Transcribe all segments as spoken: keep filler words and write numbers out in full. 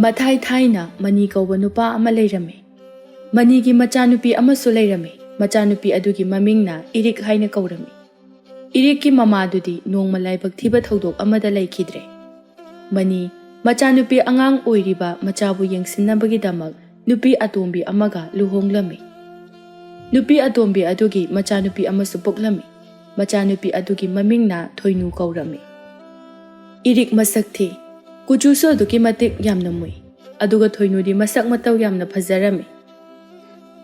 ꯃꯊꯥꯏ ꯊꯥꯏꯅ ꯃꯅꯤ ꯀꯧꯕ ꯅꯨꯄꯥ ꯑꯃ ꯂꯩꯔꯝꯃꯤ꯫ ꯃꯅꯤꯒꯤ ꯃꯆꯥꯅꯨꯄꯤ ꯑꯃꯁꯨ ꯂꯩꯔꯝꯃꯤ꯫ ꯃꯆꯥꯅꯨꯄꯤ ꯑꯗꯨꯒꯤ ꯃꯃꯤꯡꯅ ꯏꯔꯤꯛ ꯍꯥꯏꯅ ꯀꯧꯔꯝꯃꯤ꯫ ꯏꯔꯤꯛꯀꯤ ꯃꯃꯥꯗꯨꯗꯤ ꯅꯣꯡꯃ ꯂꯥꯏꯕꯛ ꯊꯤꯕ ꯊꯧꯗꯣꯛ ꯑꯃꯗ ꯂꯩꯈꯤꯗ꯭ꯔꯦ꯫ ꯃꯅꯤ ꯃꯆꯥꯅꯨꯄꯤ ꯑꯉꯥꯡ ꯑꯣꯏꯔꯤꯕ ꯃꯆꯥꯕꯨ ꯌꯦꯡꯁꯤꯟꯅꯕꯒꯤꯗꯃꯛ ꯅꯨꯄꯤ ꯑꯇꯣꯝꯕꯤ ꯑꯃꯒ ꯂꯨꯍꯣꯡꯂꯝꯃꯤ꯫ ꯅꯨꯄꯤ ꯑꯇꯣꯝꯕꯤ ꯑꯗꯨꯒꯤ ꯃꯆꯥꯅꯨꯄꯤ ꯑꯃꯁꯨ ꯄꯣꯛꯂꯝꯃꯤ꯫ ꯃꯆꯥꯅꯨꯄꯤ ꯑꯗꯨꯒꯤ ꯃꯃꯤꯡꯅ ꯊꯣꯏꯅꯨ ꯀꯧꯔꯝꯃꯤ꯫ ꯏꯔꯤꯛ ꯃꯁꯛ ꯊꯤ, ꯀꯨꯆꯨꯁꯨ ꯑꯗꯨꯛꯀꯤ ꯃꯇꯤꯛ ꯌꯥꯝꯅ ꯃꯨꯏ꯫ ꯑꯗꯨꯒ ꯊꯣꯏꯅꯨꯗꯤ ꯃꯁꯛ ꯃꯇꯧ ꯌꯥꯝꯅ ꯐꯖꯔꯝꯃꯤ꯫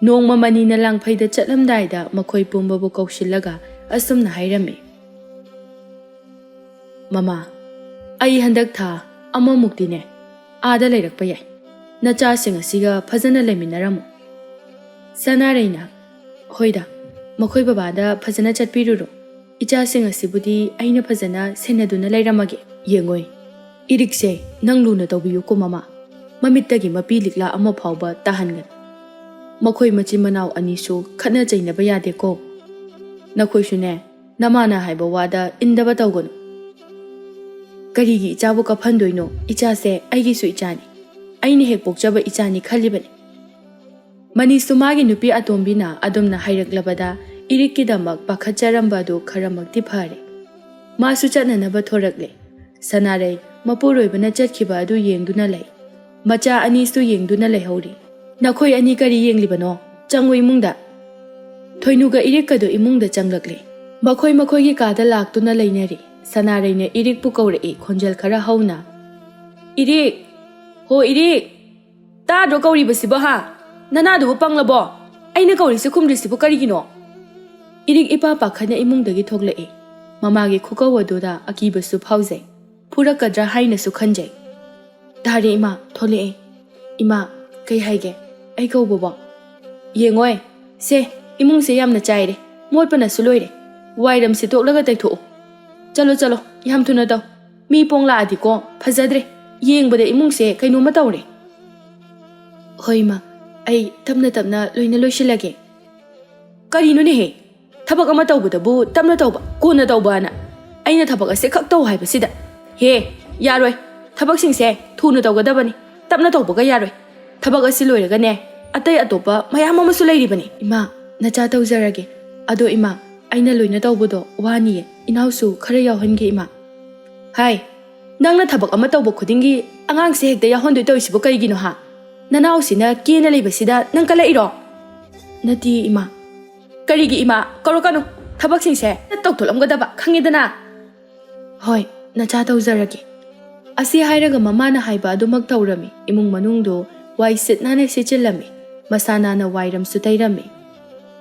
ꯅꯣꯡꯃ ꯃꯅꯤꯅ ꯂꯥꯡꯐꯩꯗ ꯆꯠꯂꯝꯗꯥꯏꯗ ꯃꯈꯣꯏ ꯄꯨꯝꯕꯕꯨ ꯀꯧꯁꯤꯜꯂꯒ ꯑꯁꯨꯝꯅ ꯍꯥꯏꯔꯝꯃꯤ, "ꯃꯃꯥ, ꯑꯩ ꯍꯟꯗꯛ ꯊꯥ ꯑꯃꯃꯨꯛꯇꯤꯅꯦ ꯑꯥꯗ ꯂꯩꯔꯛꯄ ꯌꯥꯏ꯫ ꯅꯆꯥꯁꯤꯡ ꯑꯁꯤꯒ ꯐꯖꯅ ꯂꯩꯃꯤꯟꯅꯔꯝꯃꯨ꯫" ꯁꯅꯥꯔꯩꯅ, "ꯍꯣꯏꯗ, ꯃꯈꯣꯏ ꯕꯕꯥꯗ ꯐꯖꯅ ꯆꯠꯄꯤꯔꯨꯔꯣ꯫ ꯏꯆꯥꯁꯤꯡ ꯑꯁꯤꯕꯨꯗꯤ ꯑꯩꯅ ꯐꯖꯅ ꯁꯦꯟꯅꯗꯨꯅ ꯂꯩꯔꯝꯃꯒꯦ꯫ ꯌꯦꯡꯉꯣꯏ, ꯏꯔꯤꯛꯁꯦ ꯅꯪ ꯂꯨꯅ ꯇꯧꯕꯤꯌꯨꯀꯣ ꯃꯃꯥ꯫ ꯃꯃꯤꯠꯇꯒꯤ ꯃꯄꯤ ꯂꯤꯛꯂꯥ ꯑꯃ ꯐꯥꯎꯕ ꯇꯥꯍꯟꯒꯅꯨ꯫ ꯃꯈꯣꯏ ꯃꯆꯤꯟ ꯃꯅꯥꯎ ꯑꯅꯤꯁꯨ ꯈꯠꯅ ꯆꯩꯅꯕ ꯌꯥꯗꯦꯀꯣ꯫ ꯅꯈꯣꯏꯁꯨꯅꯦ, ꯅꯃꯥꯅ ꯍꯥꯏꯕ ꯋꯥꯗ ꯏꯟꯗꯕ ꯇꯧꯒꯅꯨ꯫" "ꯀꯔꯤꯒꯤ ꯏꯆꯥꯕꯨ ꯀꯞꯍꯟꯗꯣꯏꯅꯣ? ꯏꯆꯥꯁꯦ ꯑꯩꯒꯤꯁꯨ ꯏꯆꯥꯅꯤ꯫ ꯑꯩꯅ ꯍꯦꯛ ꯄꯣꯛꯆꯕ ꯏꯆꯥꯅꯤ ꯈꯜꯂꯤꯕꯅꯤ꯫" ꯃꯅꯤꯁꯨ ꯃꯥꯒꯤ ꯅꯨꯄꯤ ꯑꯇꯣꯝꯕꯤꯅ ꯑꯗꯨꯝꯅ ꯍꯥꯏꯔꯛꯂꯕꯗ ꯏꯔꯤꯛꯀꯤꯗꯃꯛ ꯄꯥꯈꯠꯆꯔꯝꯕ ꯑꯗꯨ ꯈꯔꯃꯛꯇꯤ ꯐꯔꯦ꯫ ꯃꯥꯁꯨ ꯆꯠꯅꯅꯕ ꯊꯣꯔꯛꯂꯦ꯫ ꯁꯅꯥꯔꯩ ꯃꯄꯨꯔꯣꯏꯕꯅ ꯆꯠꯈꯤꯕ ꯑꯗꯨ ꯌꯦꯡꯗꯨꯅ ꯂꯩ꯫ ꯃꯆꯥ ꯑꯅꯤꯁꯨ ꯌꯦꯡꯗꯨꯅ ꯂꯩꯍꯧꯔꯤ꯫ "ꯅꯈꯣꯏ ꯑꯅꯤ ꯀꯔꯤ ꯌꯦꯡꯂꯤꯕꯅꯣ? ꯆꯪꯉꯨ ꯏꯃꯨꯡꯗ꯫" ꯊꯣꯏꯅꯨꯒ ꯏꯔꯤꯛꯀꯗꯨ ꯏꯃꯨꯡꯗ ꯆꯪꯂꯛꯂꯦ꯫ ꯃꯈꯣꯏ ꯃꯈꯣꯏꯒꯤ ꯀꯥꯗ ꯂꯥꯛꯇꯨꯅ ꯂꯩꯅꯔꯤ꯫ ꯁꯅꯥꯔꯩꯅ ꯏꯔꯤꯛꯄꯨ ꯀꯧꯔꯛꯏ, ꯈꯣꯟꯖꯦꯜ ꯈꯔ ꯍꯧꯅ, "ꯏꯔꯤꯛ! ꯍꯣ ꯏꯔꯤꯛ! ꯇꯥꯗ꯭ꯔꯣ ꯀꯧꯔꯤꯕꯁꯤꯕꯣ ꯍꯥ? ꯅꯅꯥꯗꯨꯕꯨ ꯄꯪꯂꯕꯣ? ꯑꯩꯅ ꯀꯧꯔꯤꯁꯤ ꯈꯨꯝꯗ꯭ꯔꯤꯁꯤꯕꯨ ꯀꯔꯤꯒꯤꯅꯣ?" ꯏꯔꯤꯛ ꯏꯄꯥ ꯄꯥꯈꯠꯅ ꯏꯃꯨꯡꯗꯒꯤ ꯊꯣꯛꯂꯛꯏ꯫ ꯃꯃꯥꯒꯤ ꯈꯨꯀꯧ ꯑꯗꯨꯗ ꯑꯀꯤꯕꯁꯨ ꯐꯥꯎꯖꯩ꯫ ꯐꯨꯔꯛꯀꯗ꯭ꯔꯥ ꯍꯥꯏꯅꯁꯨ ꯈꯟꯖꯩ꯫ "ꯇꯥꯔꯦ ꯏꯃꯥ, ꯊꯣꯛꯂꯛꯑꯦ꯫" "ꯏꯃꯥ, ꯀꯩ ꯍꯥꯏꯒꯦ? ꯑꯩ ꯀꯧꯕꯕꯣ?" "ꯌꯦꯡꯉꯣꯏ, ꯁꯦ, ꯏꯃꯨꯡꯁꯦ ꯌꯥꯝꯅ ꯆꯥꯏꯔꯦ, ꯃꯣꯠꯄꯅꯁꯨ ꯂꯣꯏꯔꯦ꯫ ꯋꯥꯏꯔꯝ ꯁꯤꯠꯇꯣꯛꯂꯒ ꯇꯩꯊꯣꯛꯑꯣ꯫ ꯆꯠꯂꯣ, ꯆꯠꯂꯣ, ꯌꯥꯝ ꯊꯨꯅ ꯇꯧ꯫ ꯃꯤ ꯄꯣꯡꯂꯛꯑꯗꯤꯀꯣ ꯐꯖꯗ꯭ꯔꯦ꯫ ꯌꯦꯡꯕꯗ ꯏꯃꯨꯡꯁꯦ ꯀꯩꯅꯣꯝꯃ ꯇꯧꯔꯦ꯫" "ꯍꯣꯏ ꯏꯃꯥ, ꯑꯩ ꯇꯞꯅ ꯇꯞꯅ ꯂꯣꯏꯅ ꯂꯣꯏꯁꯤꯜꯂꯒꯦ꯫" "ꯀꯔꯤꯅꯣꯅꯦꯍꯦ? ꯊꯕꯛ ꯑꯃ ꯇꯧꯕꯗꯕꯨ ꯇꯞꯅ ꯇꯧꯕ, ꯀꯣꯟꯅ ꯇꯧꯕꯅ꯫ ꯑꯩꯅ ꯊꯕꯛ ꯑꯁꯦ ꯈꯛ ꯇꯧ ꯍꯥꯏꯕꯁꯤꯗ꯫ ꯍꯦ, ꯌꯥꯔꯣꯏ꯫ ꯊꯕꯛꯁꯤꯡꯁꯦ ꯊꯨꯅ ꯇꯧꯒꯗꯕꯅꯤ꯫ ꯇꯞꯅ ꯇꯧꯕꯒ ꯌꯥꯔꯣꯏ꯫ ꯊꯕꯛ ꯑꯁꯤ ꯂꯣꯏꯔꯒꯅꯦ, ꯑꯇꯩ ꯑꯇꯣꯞꯄ ꯃꯌꯥꯝ ꯑꯃꯁꯨ ꯂꯩꯔꯤꯕꯅꯤ꯫ ꯏꯃꯥ, ꯅꯆꯥ ꯇꯧꯖꯔꯒꯦ꯫ ꯑꯗꯣ ꯏꯃꯥ, ꯑꯩꯅ ꯂꯣꯏꯅ ꯇꯧꯕꯗꯣ ꯋꯥꯅꯤꯌꯦ, ꯏꯅꯥꯎꯁꯨ ꯈꯔ ꯌꯥꯎꯍꯟꯒꯦ ꯏꯃꯥ꯫ ꯍꯥꯏ, ꯅꯪꯅ ꯊꯕꯛ ꯑꯃ ꯇꯧꯕ ꯈꯨꯗꯤꯡꯒꯤ ꯑꯉꯥꯡꯁꯦ ꯍꯦꯛꯇ ꯌꯥꯎꯍꯟꯗꯣꯏ ꯇꯧꯔꯤꯁꯤꯕꯨ ꯀꯩꯒꯤꯅꯣ ꯍꯥ? ꯅꯅꯥꯎꯁꯤꯅ ꯀꯦꯅ ꯂꯩꯕꯁꯤꯗ ꯅꯪ ꯀꯜꯂꯛꯏꯔꯣ? ꯅꯠꯇꯦ ꯏꯃꯥ꯫ ꯀꯔꯤꯒꯤ ꯏꯃꯥ? ꯀꯧꯔꯛꯀꯅꯨ꯫ ꯊꯕꯛꯁꯤꯡꯁꯦ ꯇꯧꯊꯣꯛꯂꯝꯒꯗꯕ ꯈꯪꯉꯦꯗꯅ꯫ ꯍꯣꯏ, ꯅꯆꯥ ꯇꯧꯖꯔꯒꯦ꯫ ꯑꯁꯤ ꯍꯥꯏꯔꯒ ꯃꯃꯥꯅ ꯍꯥꯏꯕ ꯑꯗꯨꯃꯛ ꯇꯧꯔꯝꯃꯤ꯫ ꯏꯃꯨꯡ ꯃꯅꯨꯡꯗꯨ ꯋꯥꯏ ꯁꯤꯠ ꯅꯥꯟꯅ ꯁꯤꯠꯆꯤꯜꯂꯝꯃꯤ꯫ ꯃꯁꯥ ꯅꯥꯟꯅ ꯋꯥꯏꯔꯝꯁꯨ ꯇꯩꯔꯝꯃꯤ꯫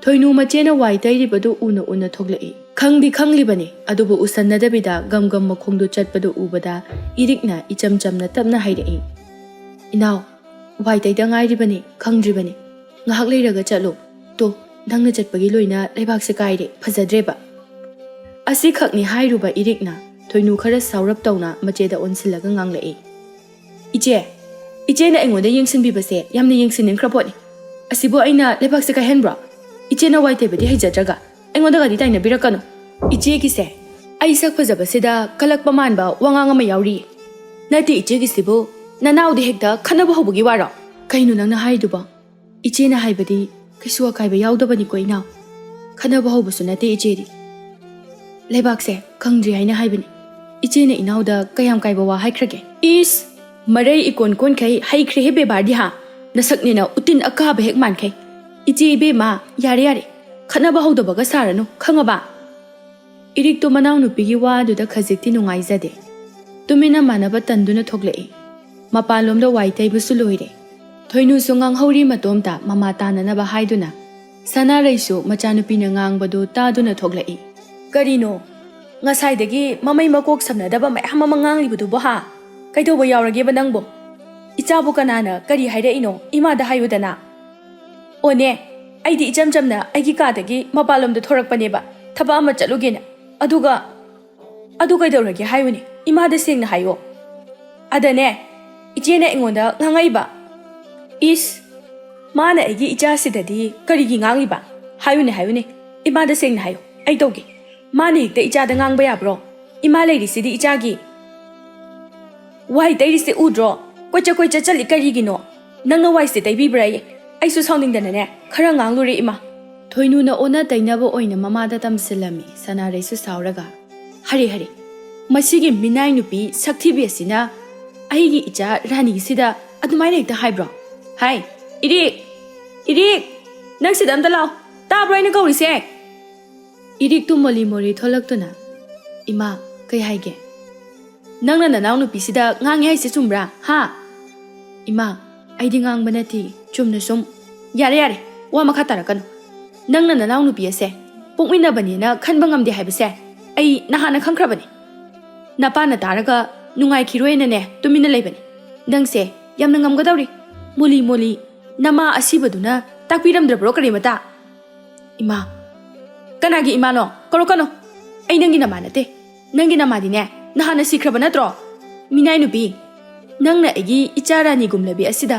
ꯊꯣꯏꯅꯨ ꯃꯆꯦꯅ ꯋꯥꯏ ꯇꯩꯔꯤꯕꯗꯨ ꯎꯅ ꯎꯅ ꯊꯣꯛꯂꯛꯏ꯫ ꯈꯪꯗꯤ ꯈꯪꯂꯤꯕꯅꯤ, ꯑꯗꯨꯕꯨ ꯎꯁꯟꯅꯗꯕꯤꯗ ꯒꯝ ꯒꯝ ꯃꯈꯣꯡꯗꯨ ꯆꯠꯄꯗꯨ ꯎꯕꯗ ꯏꯔꯤꯛꯅ ꯏꯆꯝ ꯆꯝꯅ ꯇꯞꯅ ꯍꯥꯏꯔꯛꯏ, "ꯏꯅꯥꯎ, ꯋꯥꯏ ꯇꯩꯗ ꯉꯥꯏꯔꯤꯕꯅꯤ, ꯈꯪꯗ꯭ꯔꯤꯕꯅꯤ꯫ ꯉꯥꯏꯍꯥꯛ ꯂꯩꯔꯒ ꯆꯠꯂꯨ꯫ ꯇꯣ, ꯅꯪꯅ ꯆꯠꯄꯒꯤ ꯂꯣꯏꯅ ꯂꯩꯕꯥꯛꯁꯦ ꯀꯥꯏꯔꯦ, ꯐꯖꯗ꯭ꯔꯦꯕ꯫" ꯑꯁꯤꯈꯛꯅꯤ ꯍꯥꯏꯔꯨꯕ ꯏꯔꯤꯛꯅ ꯊꯣꯏꯅꯨ ꯈꯔ ꯁꯥꯎꯔꯞ ꯇꯧꯅ ꯃꯆꯦꯗ ꯑꯣꯟꯁꯤꯜꯂꯒ ꯉꯥꯡꯂꯛꯏ, "ꯏꯆꯦ, ꯏꯆꯦꯅ ꯑꯩꯉꯣꯟꯗ ꯌꯦꯡꯁꯤꯟꯕꯤꯕꯁꯦ ꯌꯥꯝꯅ ꯌꯦꯡꯁꯤꯟꯅꯤꯡꯈ꯭ꯔ ꯄꯣꯠꯅꯤ꯫ ꯑꯁꯤꯕꯨ ꯑꯩꯅ ꯂꯩꯕꯥꯛꯁꯦ ꯀꯥꯏꯍꯟꯕ꯭ꯔꯣ? ꯏꯆꯦꯅ ꯋꯥꯏ ꯇꯩꯕꯗꯤ ꯍꯩꯖꯗ꯭ꯔꯒ ꯑꯩꯉꯣꯟꯗꯒꯗꯤ ꯇꯥꯏꯅꯕꯤꯔꯛꯀꯅꯨ꯫ ꯏꯆꯦꯒꯤꯁꯦ ꯑꯩ ꯁꯛ ꯐꯖꯕꯁꯤꯗ ꯀꯜꯂꯛꯄ ꯃꯥꯟꯕ ꯋꯥꯉꯥꯡ ꯑꯃ ꯌꯥꯎꯔꯤꯌꯦ꯫ ꯅꯠꯇꯦ ꯏꯆꯦꯒꯤꯁꯤꯕꯨ, ꯅꯅꯥꯎꯗꯤ ꯍꯦꯛꯇ ꯈꯠꯅꯕ ꯍꯧꯕꯒꯤ ꯋꯥꯔꯣ?" "ꯀꯩꯅꯣ ꯅꯪꯅ ꯍꯥꯏꯔꯤꯗꯨꯕꯣ? ꯏꯆꯦꯅ ꯍꯥꯏꯕꯗꯤ ꯀꯩꯁꯨ ꯑꯀꯥꯏꯕ ꯌꯥꯎꯗꯕꯅꯤꯀꯣ ꯏꯅꯥꯎ꯫ ꯈꯠꯅꯕ ꯍꯧꯕꯁꯨ ꯅꯠꯇꯦ ꯏꯆꯦꯗꯤ꯫ ꯂꯩꯕꯥꯛꯁꯦ ꯀꯪꯗ꯭ꯔꯤ ꯍꯥꯏꯅ ꯍꯥꯏꯕꯅꯤ꯫ ꯏꯆꯦꯅ ꯏꯅꯥꯎꯗ ꯀꯌꯥꯝ ꯀꯥꯏꯕ ꯋꯥ ꯍꯥꯏꯈ꯭ꯔꯒꯦ?" "ꯏꯁ! ꯃꯔꯩ ꯏꯀꯣꯟ ꯀꯣꯟꯈꯩ ꯍꯩꯈ꯭ꯔꯦꯍꯦ ꯕꯦꯕꯥꯔꯗꯤ ꯍꯥ? ꯅꯁꯛꯅꯦꯅ ꯎꯇꯤꯟ ꯑꯀꯥꯕ ꯍꯦꯛ ꯃꯥꯟꯈꯩ꯫ ꯏꯆꯦ ꯏꯕꯦꯝꯃ, ꯌꯥꯔꯦ ꯌꯥꯔꯦ, ꯈꯠꯅꯕ ꯍꯧꯗꯕꯒ ꯁꯥꯔꯅꯨ, ꯈꯪꯉꯕ?" ꯏꯔꯤꯛꯇꯣ ꯃꯅꯥꯎꯅꯨꯄꯤꯒꯤ ꯋꯥꯗꯨꯗ ꯈꯖꯤꯛꯇꯤ ꯅꯨꯡꯉꯥꯏꯖꯗꯦ꯫ ꯇꯨꯃꯤꯟꯅ ꯃꯥꯟꯅꯕ ꯇꯟꯗꯨꯅ ꯊꯣꯛꯂꯛꯏ꯫ ꯃꯄꯥꯟꯂꯣꯝꯗ ꯋꯥꯏ ꯇꯩꯕꯁꯨ ꯂꯣꯏꯔꯦ꯫ ꯊꯣꯏꯅꯨꯁꯨ ꯉꯥꯡꯍꯧꯔꯤ ꯃꯇꯣꯝꯇ ꯃꯃꯥ ꯇꯥꯅꯅꯕ ꯍꯥꯏꯗꯨꯅ꯫ ꯁꯅꯥꯔꯩꯁꯨ ꯃꯆꯥꯅꯨꯄꯤꯅ ꯉꯥꯡꯕꯗꯨ ꯇꯥꯗꯨꯅ ꯊꯣꯛꯂꯛꯏ꯫ "ꯀꯔꯤꯅꯣ? ꯉꯁꯥꯏꯗꯒꯤ ꯃꯃꯩ ꯃꯀꯣꯛ ꯁꯝꯅꯗꯕ ꯃꯌꯥꯝ ꯑꯃ ꯉꯥꯡꯂꯤꯕꯗꯨꯕꯨ ꯍꯥ? ꯀꯩꯗꯧꯕ ꯌꯥꯎꯔꯒꯦꯕ ꯅꯪꯕꯨ? ꯏꯆꯥꯕꯨ ꯀꯅꯥꯅ ꯀꯔꯤ ꯍꯥꯏꯔꯛꯏꯅꯣ? ꯏꯃꯥꯗ ꯍꯥꯏꯌꯨꯗꯅ꯫" "ꯑꯣꯅꯦ, ꯑꯩꯗꯤ ꯏꯆꯝ ꯆꯝꯅ ꯑꯩꯒꯤ ꯀꯥꯗꯒꯤ ꯃꯄꯥꯟꯂꯣꯝꯗ ꯊꯣꯔꯛꯄꯅꯦꯕ, ꯊꯕꯛ ꯑꯃ ꯆꯠꯂꯨꯒꯦꯅ꯫ ꯑꯗꯨꯒ, ꯑꯗꯨ ꯀꯩꯗꯧꯔꯒꯦ ꯍꯥꯏꯌꯨꯅꯦ? ꯏꯃꯥꯗ ꯁꯦꯡꯅ ꯍꯥꯏꯌꯣ꯫" "ꯑꯗꯅꯦ, ꯏꯆꯦꯅ ꯑꯩꯉꯣꯟꯗ ꯉꯥꯡꯉꯛꯏꯕ꯫" "ꯏꯁ, ꯃꯥꯅ ꯑꯩꯒꯤ ꯏꯆꯥꯁꯤꯗꯗꯤ ꯀꯔꯤꯒꯤ ꯉꯥꯡꯉꯤꯕ? ꯍꯥꯏꯌꯨꯅꯦ, ꯍꯥꯏꯌꯨꯅꯦ, ꯏꯃꯥꯗ ꯁꯦꯡꯅ ꯍꯥꯏꯌꯣ, ꯑꯩ ꯇꯧꯒꯦ꯫ ꯃꯥꯅ ꯍꯦꯛꯇ ꯏꯆꯥꯗ ꯉꯥꯡꯕ ꯌꯥꯕ꯭ꯔꯣ? ꯏꯃꯥ ꯂꯩꯔꯤꯁꯤꯗꯤ ꯏꯆꯥꯒꯤ꯫ ꯋꯥꯏ ꯇꯩꯔꯤꯁꯦ ꯎꯗ꯭ꯔꯣ? ꯀꯣꯏꯆꯠ ꯀꯣꯏꯆꯠ ꯆꯠꯂꯤ ꯀꯔꯤꯒꯤꯅꯣ? ꯅꯪꯅ ꯋꯥꯏꯁꯦ ꯇꯩꯕꯤꯕ꯭ꯔꯥꯌꯦ? ꯑꯩꯁꯨ ꯁꯥꯎꯅꯤꯡꯗꯅꯅꯦ ꯈꯔ ꯉꯥꯡꯂꯨꯔꯦ ꯏꯃꯥ꯫ ꯊꯣꯏꯅꯨꯅ ꯑꯣꯟꯅ ꯇꯩꯅꯕ ꯑꯣꯏꯅ ꯃꯃꯥꯗ ꯇꯝꯁꯤꯜꯂꯝꯃꯤ꯫ ꯁꯅꯥꯔꯩꯁꯨ ꯁꯥꯎꯔꯒ, "ꯍꯔꯦ ꯍꯔꯦ, ꯃꯁꯤꯒꯤ ꯃꯤꯅꯥꯏ ꯅꯨꯄꯤ ꯁꯛꯊꯤꯕꯤ ꯑꯁꯤꯅ ꯑꯩꯒꯤ ꯏꯆꯥ ꯔꯥꯅꯤꯁꯤꯗ ꯑꯗꯨꯃꯥꯏꯅ ꯍꯦꯛꯇ ꯍꯥꯏꯕ꯭ꯔꯣ? ꯍꯥꯏ, ꯏꯔꯤꯛ! ꯏꯔꯤꯛ! ꯅꯪ ꯁꯤꯗ ꯑꯝꯇ ꯂꯥꯛꯑꯣ꯫ ꯇꯥꯕ꯭ꯔꯣ ꯑꯩꯅ ꯀꯧꯔꯤꯁꯦ?" ꯏꯔꯤꯛꯇꯨ ꯃꯣꯂꯤ ꯃꯣꯂꯤ ꯊꯣꯛꯂꯛꯇꯨꯅ, "ꯏꯃꯥ, ꯀꯩ ꯍꯥꯏꯒꯦ? ꯅꯪꯅ ꯅꯅꯥꯎ ꯅꯨꯄꯤꯁꯤꯗ ꯉꯥꯡꯉꯦ ꯍꯥꯏꯁꯦ ꯆꯨꯝꯕ꯭ꯔꯥ? ꯍꯥ?" "ꯏꯃꯥ, ꯑꯩꯗꯤ ꯉꯥꯡꯕ ꯅꯠꯇꯦ, ꯆꯨꯝꯅ ꯁꯨꯝ"꯫ "ꯌꯥꯔꯦ, ꯌꯥꯔꯦ, ꯋꯥ ꯃꯈꯥ ꯇꯥꯔꯛꯀꯅꯨ꯫ ꯅꯪꯅ ꯅꯅꯥꯎ ꯅꯨꯄꯤ ꯑꯁꯦ ꯄꯣꯛꯃꯤꯟꯅꯕꯅꯦꯅ ꯈꯟꯕ ꯉꯝꯗꯦ ꯍꯥꯏꯕꯁꯦ ꯑꯩ ꯅꯍꯥꯟꯅ ꯈꯪꯈ꯭ꯔꯕꯅꯤ꯫ ꯅꯄꯥꯅ ꯇꯥꯔꯒ ꯅꯨꯡꯉꯥꯏꯈꯤꯔꯣꯏꯅꯅꯦ ꯇꯨꯃꯤꯟꯅ ꯂꯩꯕꯅꯤ꯫ ꯅꯪꯁꯦ ꯌꯥꯝꯅ ꯉꯝꯒꯗꯧꯔꯤ꯫ ꯃꯣꯂꯤ ꯃꯣꯂꯤ, ꯅꯃꯥ ꯑꯁꯤꯕꯗꯨꯅ ꯇꯥꯛꯄꯤꯔꯝꯗ꯭ꯔꯕ꯭ꯔꯣ ꯀꯔꯤꯃꯇ?" "ꯏꯃꯥ"꯫ "ꯀꯅꯥꯒꯤ ꯏꯃꯥꯅꯣ? ꯀꯧꯔꯛꯀꯅꯨ꯫ ꯑꯩ ꯅꯪꯒꯤ ꯅꯃꯥ ꯅꯠꯇꯦ꯫ ꯅꯪꯒꯤ ꯅꯃꯥꯗꯤꯅꯦ ꯅꯍꯥꯟꯅ ꯁꯤꯈ꯭ꯔꯕ ꯅꯠꯇ꯭ꯔꯣ? ꯃꯤꯅꯥꯏ ꯅꯨꯄꯤ, ꯅꯪꯅ ꯑꯩꯒꯤ ꯏꯆꯥ ꯔꯥꯅꯤꯒꯨꯝꯂꯕꯤ ꯑꯁꯤꯗ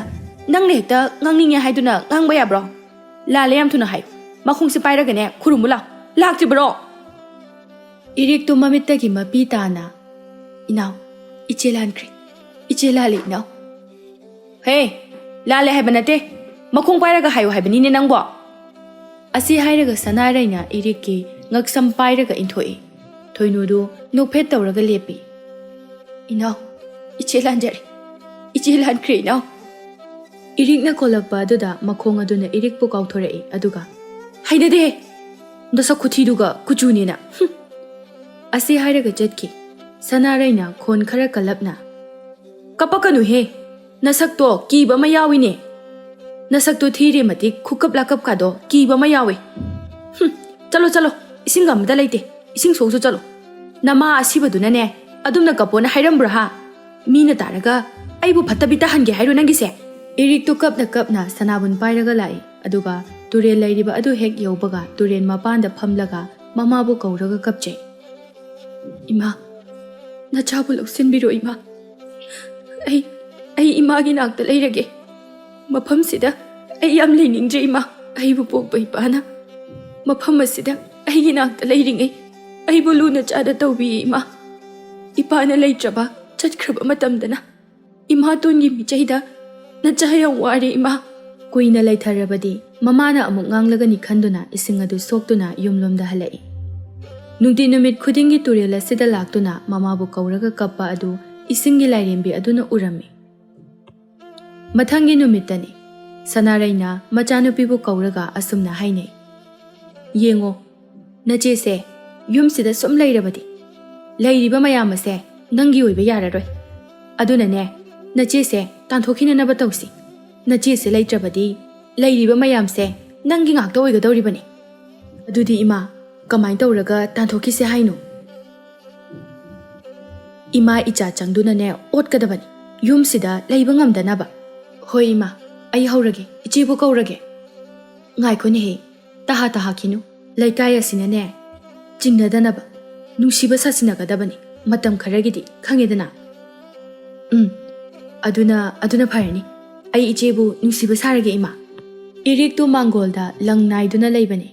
ꯅꯪꯅ ꯍꯦꯛꯇ ꯉꯥꯡꯅꯤꯡꯉꯦ ꯍꯥꯏꯗꯨꯅ ꯉꯥꯡꯕ ꯌꯥꯕ꯭ꯔꯣ? ꯂꯥꯜꯂꯦ ꯌꯥꯝ ꯊꯨꯅ ꯍꯥꯏꯌꯨ꯫ ꯃꯈꯣꯡꯁꯦ ꯄꯥꯏꯔꯒꯅꯦ ꯈꯨꯔꯨꯝꯃꯨ ꯂꯥꯎ꯫ ꯂꯥꯛꯇ꯭ꯔꯤꯕꯔꯣ?" ꯏꯔꯤꯛꯇꯨ ꯃꯃꯤꯠꯇꯒꯤ ꯃꯄꯤ ꯇꯥꯅ, "ꯏꯅꯥꯎ, ꯏꯆꯦ ꯂꯥꯟꯈ꯭ꯔꯦ꯫ ꯏꯆꯦ ꯂꯥꯜꯂꯦ, ꯏꯅꯥꯎ"꯫ "ꯍꯦ, ꯂꯥꯜꯂꯦ ꯍꯥꯏꯕ ꯅꯠꯇꯦ, ꯃꯈꯣꯡ ꯄꯥꯏꯔꯒ ꯍꯥꯏꯌꯨ ꯍꯥꯏꯕꯅꯤꯅꯦ ꯅꯪꯕꯣ"꯫ ꯑꯁꯤ ꯍꯥꯏꯔꯒ ꯁꯅꯥꯔꯩꯅ ꯏꯔꯤꯛꯀꯤ ꯉꯛꯁꯝ ꯄꯥꯏꯔꯒ ꯏꯟꯊꯣꯛꯏ꯫ ꯊꯣꯏꯅꯨꯗꯨ ꯅꯣꯛꯐꯦꯠ ꯇꯧꯔꯒ ꯂꯦꯞꯄꯤ꯫ "ꯏꯅꯥꯎ, ꯏꯆꯦ ꯂꯥꯟꯖꯔꯦ꯫ ꯏꯆꯦ ꯂꯥꯟꯈ꯭ꯔꯦ, ꯏꯅꯥꯎ"꯫ ꯏꯔꯤꯛꯅ ꯀꯣꯜꯂꯛꯄ ꯑꯗꯨꯗ ꯃꯈꯣꯡ ꯑꯗꯨꯅ ꯏꯔꯤꯛꯄꯨ ꯀꯥꯎꯊꯣꯔꯛꯏ, ꯑꯗꯨꯒ, "ꯍꯩꯅꯗꯦꯍꯦ, ꯅꯁꯛ ꯈꯨꯊꯤꯗꯨꯒ ꯀꯨꯆꯨꯅꯦꯅ, ꯍꯨꯝ"꯫ ꯑꯁꯤ ꯍꯥꯏꯔꯒ ꯆꯠꯈꯤ꯫ ꯁꯅꯥꯔꯩꯅ ꯈꯣꯟ ꯈꯔ ꯀꯜꯂꯞꯅ, "ꯀꯞꯄꯛꯀꯅꯨꯍꯦ, ꯅꯁꯛꯇꯣ ꯀꯤꯕ ꯑꯃ ꯌꯥꯎꯏꯅꯦ꯫ ꯅꯁꯛꯇꯣ ꯊꯤꯔꯦ ꯃꯇꯤꯛ ꯈꯨꯀꯞ ꯂꯥꯀꯞꯀꯥꯗꯣ ꯀꯤꯕ ꯑꯃ ꯌꯥꯎꯏ꯫ ꯍꯨꯝ, ꯆꯠꯂꯣ ꯆꯠꯂꯣ, ꯏꯁꯤꯡꯒ ꯑꯃꯇ ꯂꯩꯇꯦ, ꯏꯁꯤꯡ ꯁꯣꯛꯁꯨ ꯆꯠꯂꯣ꯫ ꯅꯃꯥ ꯑꯁꯤꯕꯗꯨꯅꯅꯦ ꯑꯗꯨꯝꯅ ꯀꯞꯄꯣꯅ ꯍꯥꯏꯔꯝꯕ꯭ꯔꯣ ꯍꯥ? ꯃꯤꯅ ꯇꯥꯔꯒ ꯑꯩꯕꯨ ꯐꯠꯇꯕꯤ ꯇꯥꯍꯟꯒꯦ ꯍꯥꯏꯔꯣ ꯅꯪꯒꯤꯁꯦ?" ꯏꯔꯤꯛꯇꯨ ꯀꯞꯅ ꯀꯞꯅ ꯁꯅꯥꯕꯨꯟ ꯄꯥꯏꯔꯒ ꯂꯥꯛꯏ꯫ ꯑꯗꯨꯒ ꯇꯨꯔꯦꯜ ꯂꯩꯔꯤꯕ ꯑꯗꯨ ꯍꯦꯛ ꯌꯧꯕꯒ ꯇꯨꯔꯦꯜ ꯃꯄꯥꯟꯗ ꯐꯝꯂꯒ ꯃꯃꯥꯕꯨ ꯀꯧꯔꯒ ꯀꯞꯆꯩ꯫ "ꯏꯃꯥ, ꯅꯆꯥꯕꯨ ꯂꯧꯁꯤꯟꯕꯤꯔꯣ ꯏꯃꯥ꯫ ꯑꯩ, ꯑꯩ ꯏꯃꯥꯒꯤ ꯅꯥꯛꯇ ꯂꯩꯔꯒꯦ꯫ ꯃꯐꯝꯁꯤꯗ ꯑꯩ ꯌꯥꯝ ꯂꯩꯅꯤꯡꯗ꯭ꯔꯦ ꯏꯃꯥ꯫ ꯑꯩꯕꯨ ꯄꯣꯛꯄ ꯏꯄꯥꯅ ꯃꯐꯝ ꯑꯁꯤꯗ ꯑꯩꯒꯤ ꯅꯥꯛꯇ ꯂꯩꯔꯤꯉꯩ ꯑꯩꯕꯨ ꯂꯨꯅ ꯆꯥꯅ ꯇꯧꯕꯤꯌꯦ ꯏꯃꯥ꯫ ꯏꯄꯥꯅ ꯂꯩꯇ꯭ꯔꯕ, ꯆꯠꯈ꯭ꯔꯕ ꯃꯇꯝꯗꯅ "ꯏꯃꯥꯇꯣꯟꯒꯤ ꯃꯤꯆꯩꯗ ꯅꯆꯥ ꯌꯥꯝ ꯋꯥꯔꯦ, ꯏꯃꯥ"꯫ ꯀꯨꯏꯅ ꯂꯩꯊꯔꯕꯗꯤ ꯃꯃꯥꯅ ꯑꯃꯨꯛ ꯉꯥꯡꯂꯒꯅꯤ ꯈꯟꯗꯨꯅ ꯏꯁꯤꯡ ꯑꯗꯨ ꯁꯣꯛꯇꯨꯅ ꯌꯨꯝꯂꯣꯝꯗ ꯍꯜꯂꯛꯏ꯫ ꯅꯨꯡꯇꯤ ꯅꯨꯃꯤꯠ ꯈꯨꯗꯤꯡꯒꯤ ꯇꯨꯔꯦꯜ ꯑꯁꯤꯗ ꯂꯥꯛꯇꯨꯅ ꯃꯃꯥꯕꯨ ꯀꯧꯔꯒ ꯀꯞꯄ ꯑꯗꯨ ꯏꯁꯤꯡꯒꯤ ꯂꯥꯏꯔꯦꯝꯕꯤ ꯑꯗꯨꯅ ꯎꯔꯝꯃꯤ꯫ ꯃꯊꯪꯒꯤ ꯅꯨꯃꯤꯠꯇꯅꯤ꯫ ꯁꯅꯥꯔꯩꯅ ꯃꯆꯥꯅꯨꯄꯤꯕꯨ ꯀꯧꯔꯒ ꯑꯁꯨꯝꯅ ꯍꯥꯏꯅꯩ, "ꯌꯦꯡꯉꯣ, ꯅꯆꯦꯁꯦ ꯌꯨꯝꯁꯤꯗ ꯁꯨꯝ ꯂꯩꯔꯕꯗꯤ ꯂꯩꯔꯤꯕ ꯃꯌꯥꯝ ꯑꯁꯦ ꯅꯪꯒꯤ ꯑꯣꯏꯕ ꯌꯥꯔꯔꯣꯏ꯫ ꯑꯗꯨꯅꯅꯦ, ꯅꯆꯦꯁꯦ ꯇꯥꯟꯊꯣꯛꯈꯤꯅꯅꯕ ꯇꯧꯁꯤ꯫ ꯅꯆꯦꯁꯦ ꯂꯩꯇ꯭ꯔꯕꯗꯤ ꯂꯩꯔꯤꯕ ꯃꯌꯥꯝꯁꯦ ꯅꯪꯒꯤ ꯉꯥꯛꯇ ꯑꯣꯏꯒꯗꯧꯔꯤꯕꯅꯤ꯫ ꯑꯗꯨꯗꯤ ꯏꯃꯥ, ꯀꯃꯥꯏꯅ ꯇꯧꯔꯒ ꯇꯥꯟꯊꯣꯛꯈꯤꯁꯦ ꯍꯥꯏꯅꯣ?" ꯏꯃꯥ ꯏꯆꯥ ꯆꯪꯗꯨꯅꯅꯦ ꯑꯣꯠꯀꯗꯕꯅꯤ, ꯌꯨꯝꯁꯤꯗ ꯂꯩꯕ ꯉꯝꯗꯅꯕ꯫ "ꯍꯣꯏ ꯏꯃꯥ, ꯑꯩ ꯍꯧꯔꯒꯦ, ꯏꯆꯦꯕꯨ ꯀꯧꯔꯒꯦ"꯫ "ꯉꯥꯏꯈꯣꯅꯦꯍꯦ, ꯇꯍꯥ ꯇꯍꯥꯈꯤꯅꯨ꯫ ꯂꯩꯀꯥꯏ ꯑꯁꯤꯅꯅꯦ ꯆꯤꯡꯅꯗꯅꯕ ꯅꯨꯡꯁꯤꯕ ꯁꯥꯁꯤꯟꯅꯒꯗꯕꯅꯤ, ꯃꯇꯝ ꯈꯔꯒꯤꯗꯤ, ꯈꯪꯉꯦꯗꯅ?" "ꯎꯝ, ꯑꯗꯨꯅ, ꯑꯗꯨꯅ ꯐꯔꯅꯤ꯫ ꯑꯩ ꯏꯆꯦꯕꯨ ꯅꯨꯡꯁꯤꯕ ꯁꯥꯔꯒꯦ, ꯏꯃꯥ"꯫ ꯏꯔꯤꯛꯇꯨ ꯃꯥꯡꯒꯣꯜꯗ ꯂꯪ ꯅꯥꯏꯗꯨꯅ ꯂꯩꯕꯅꯤ꯫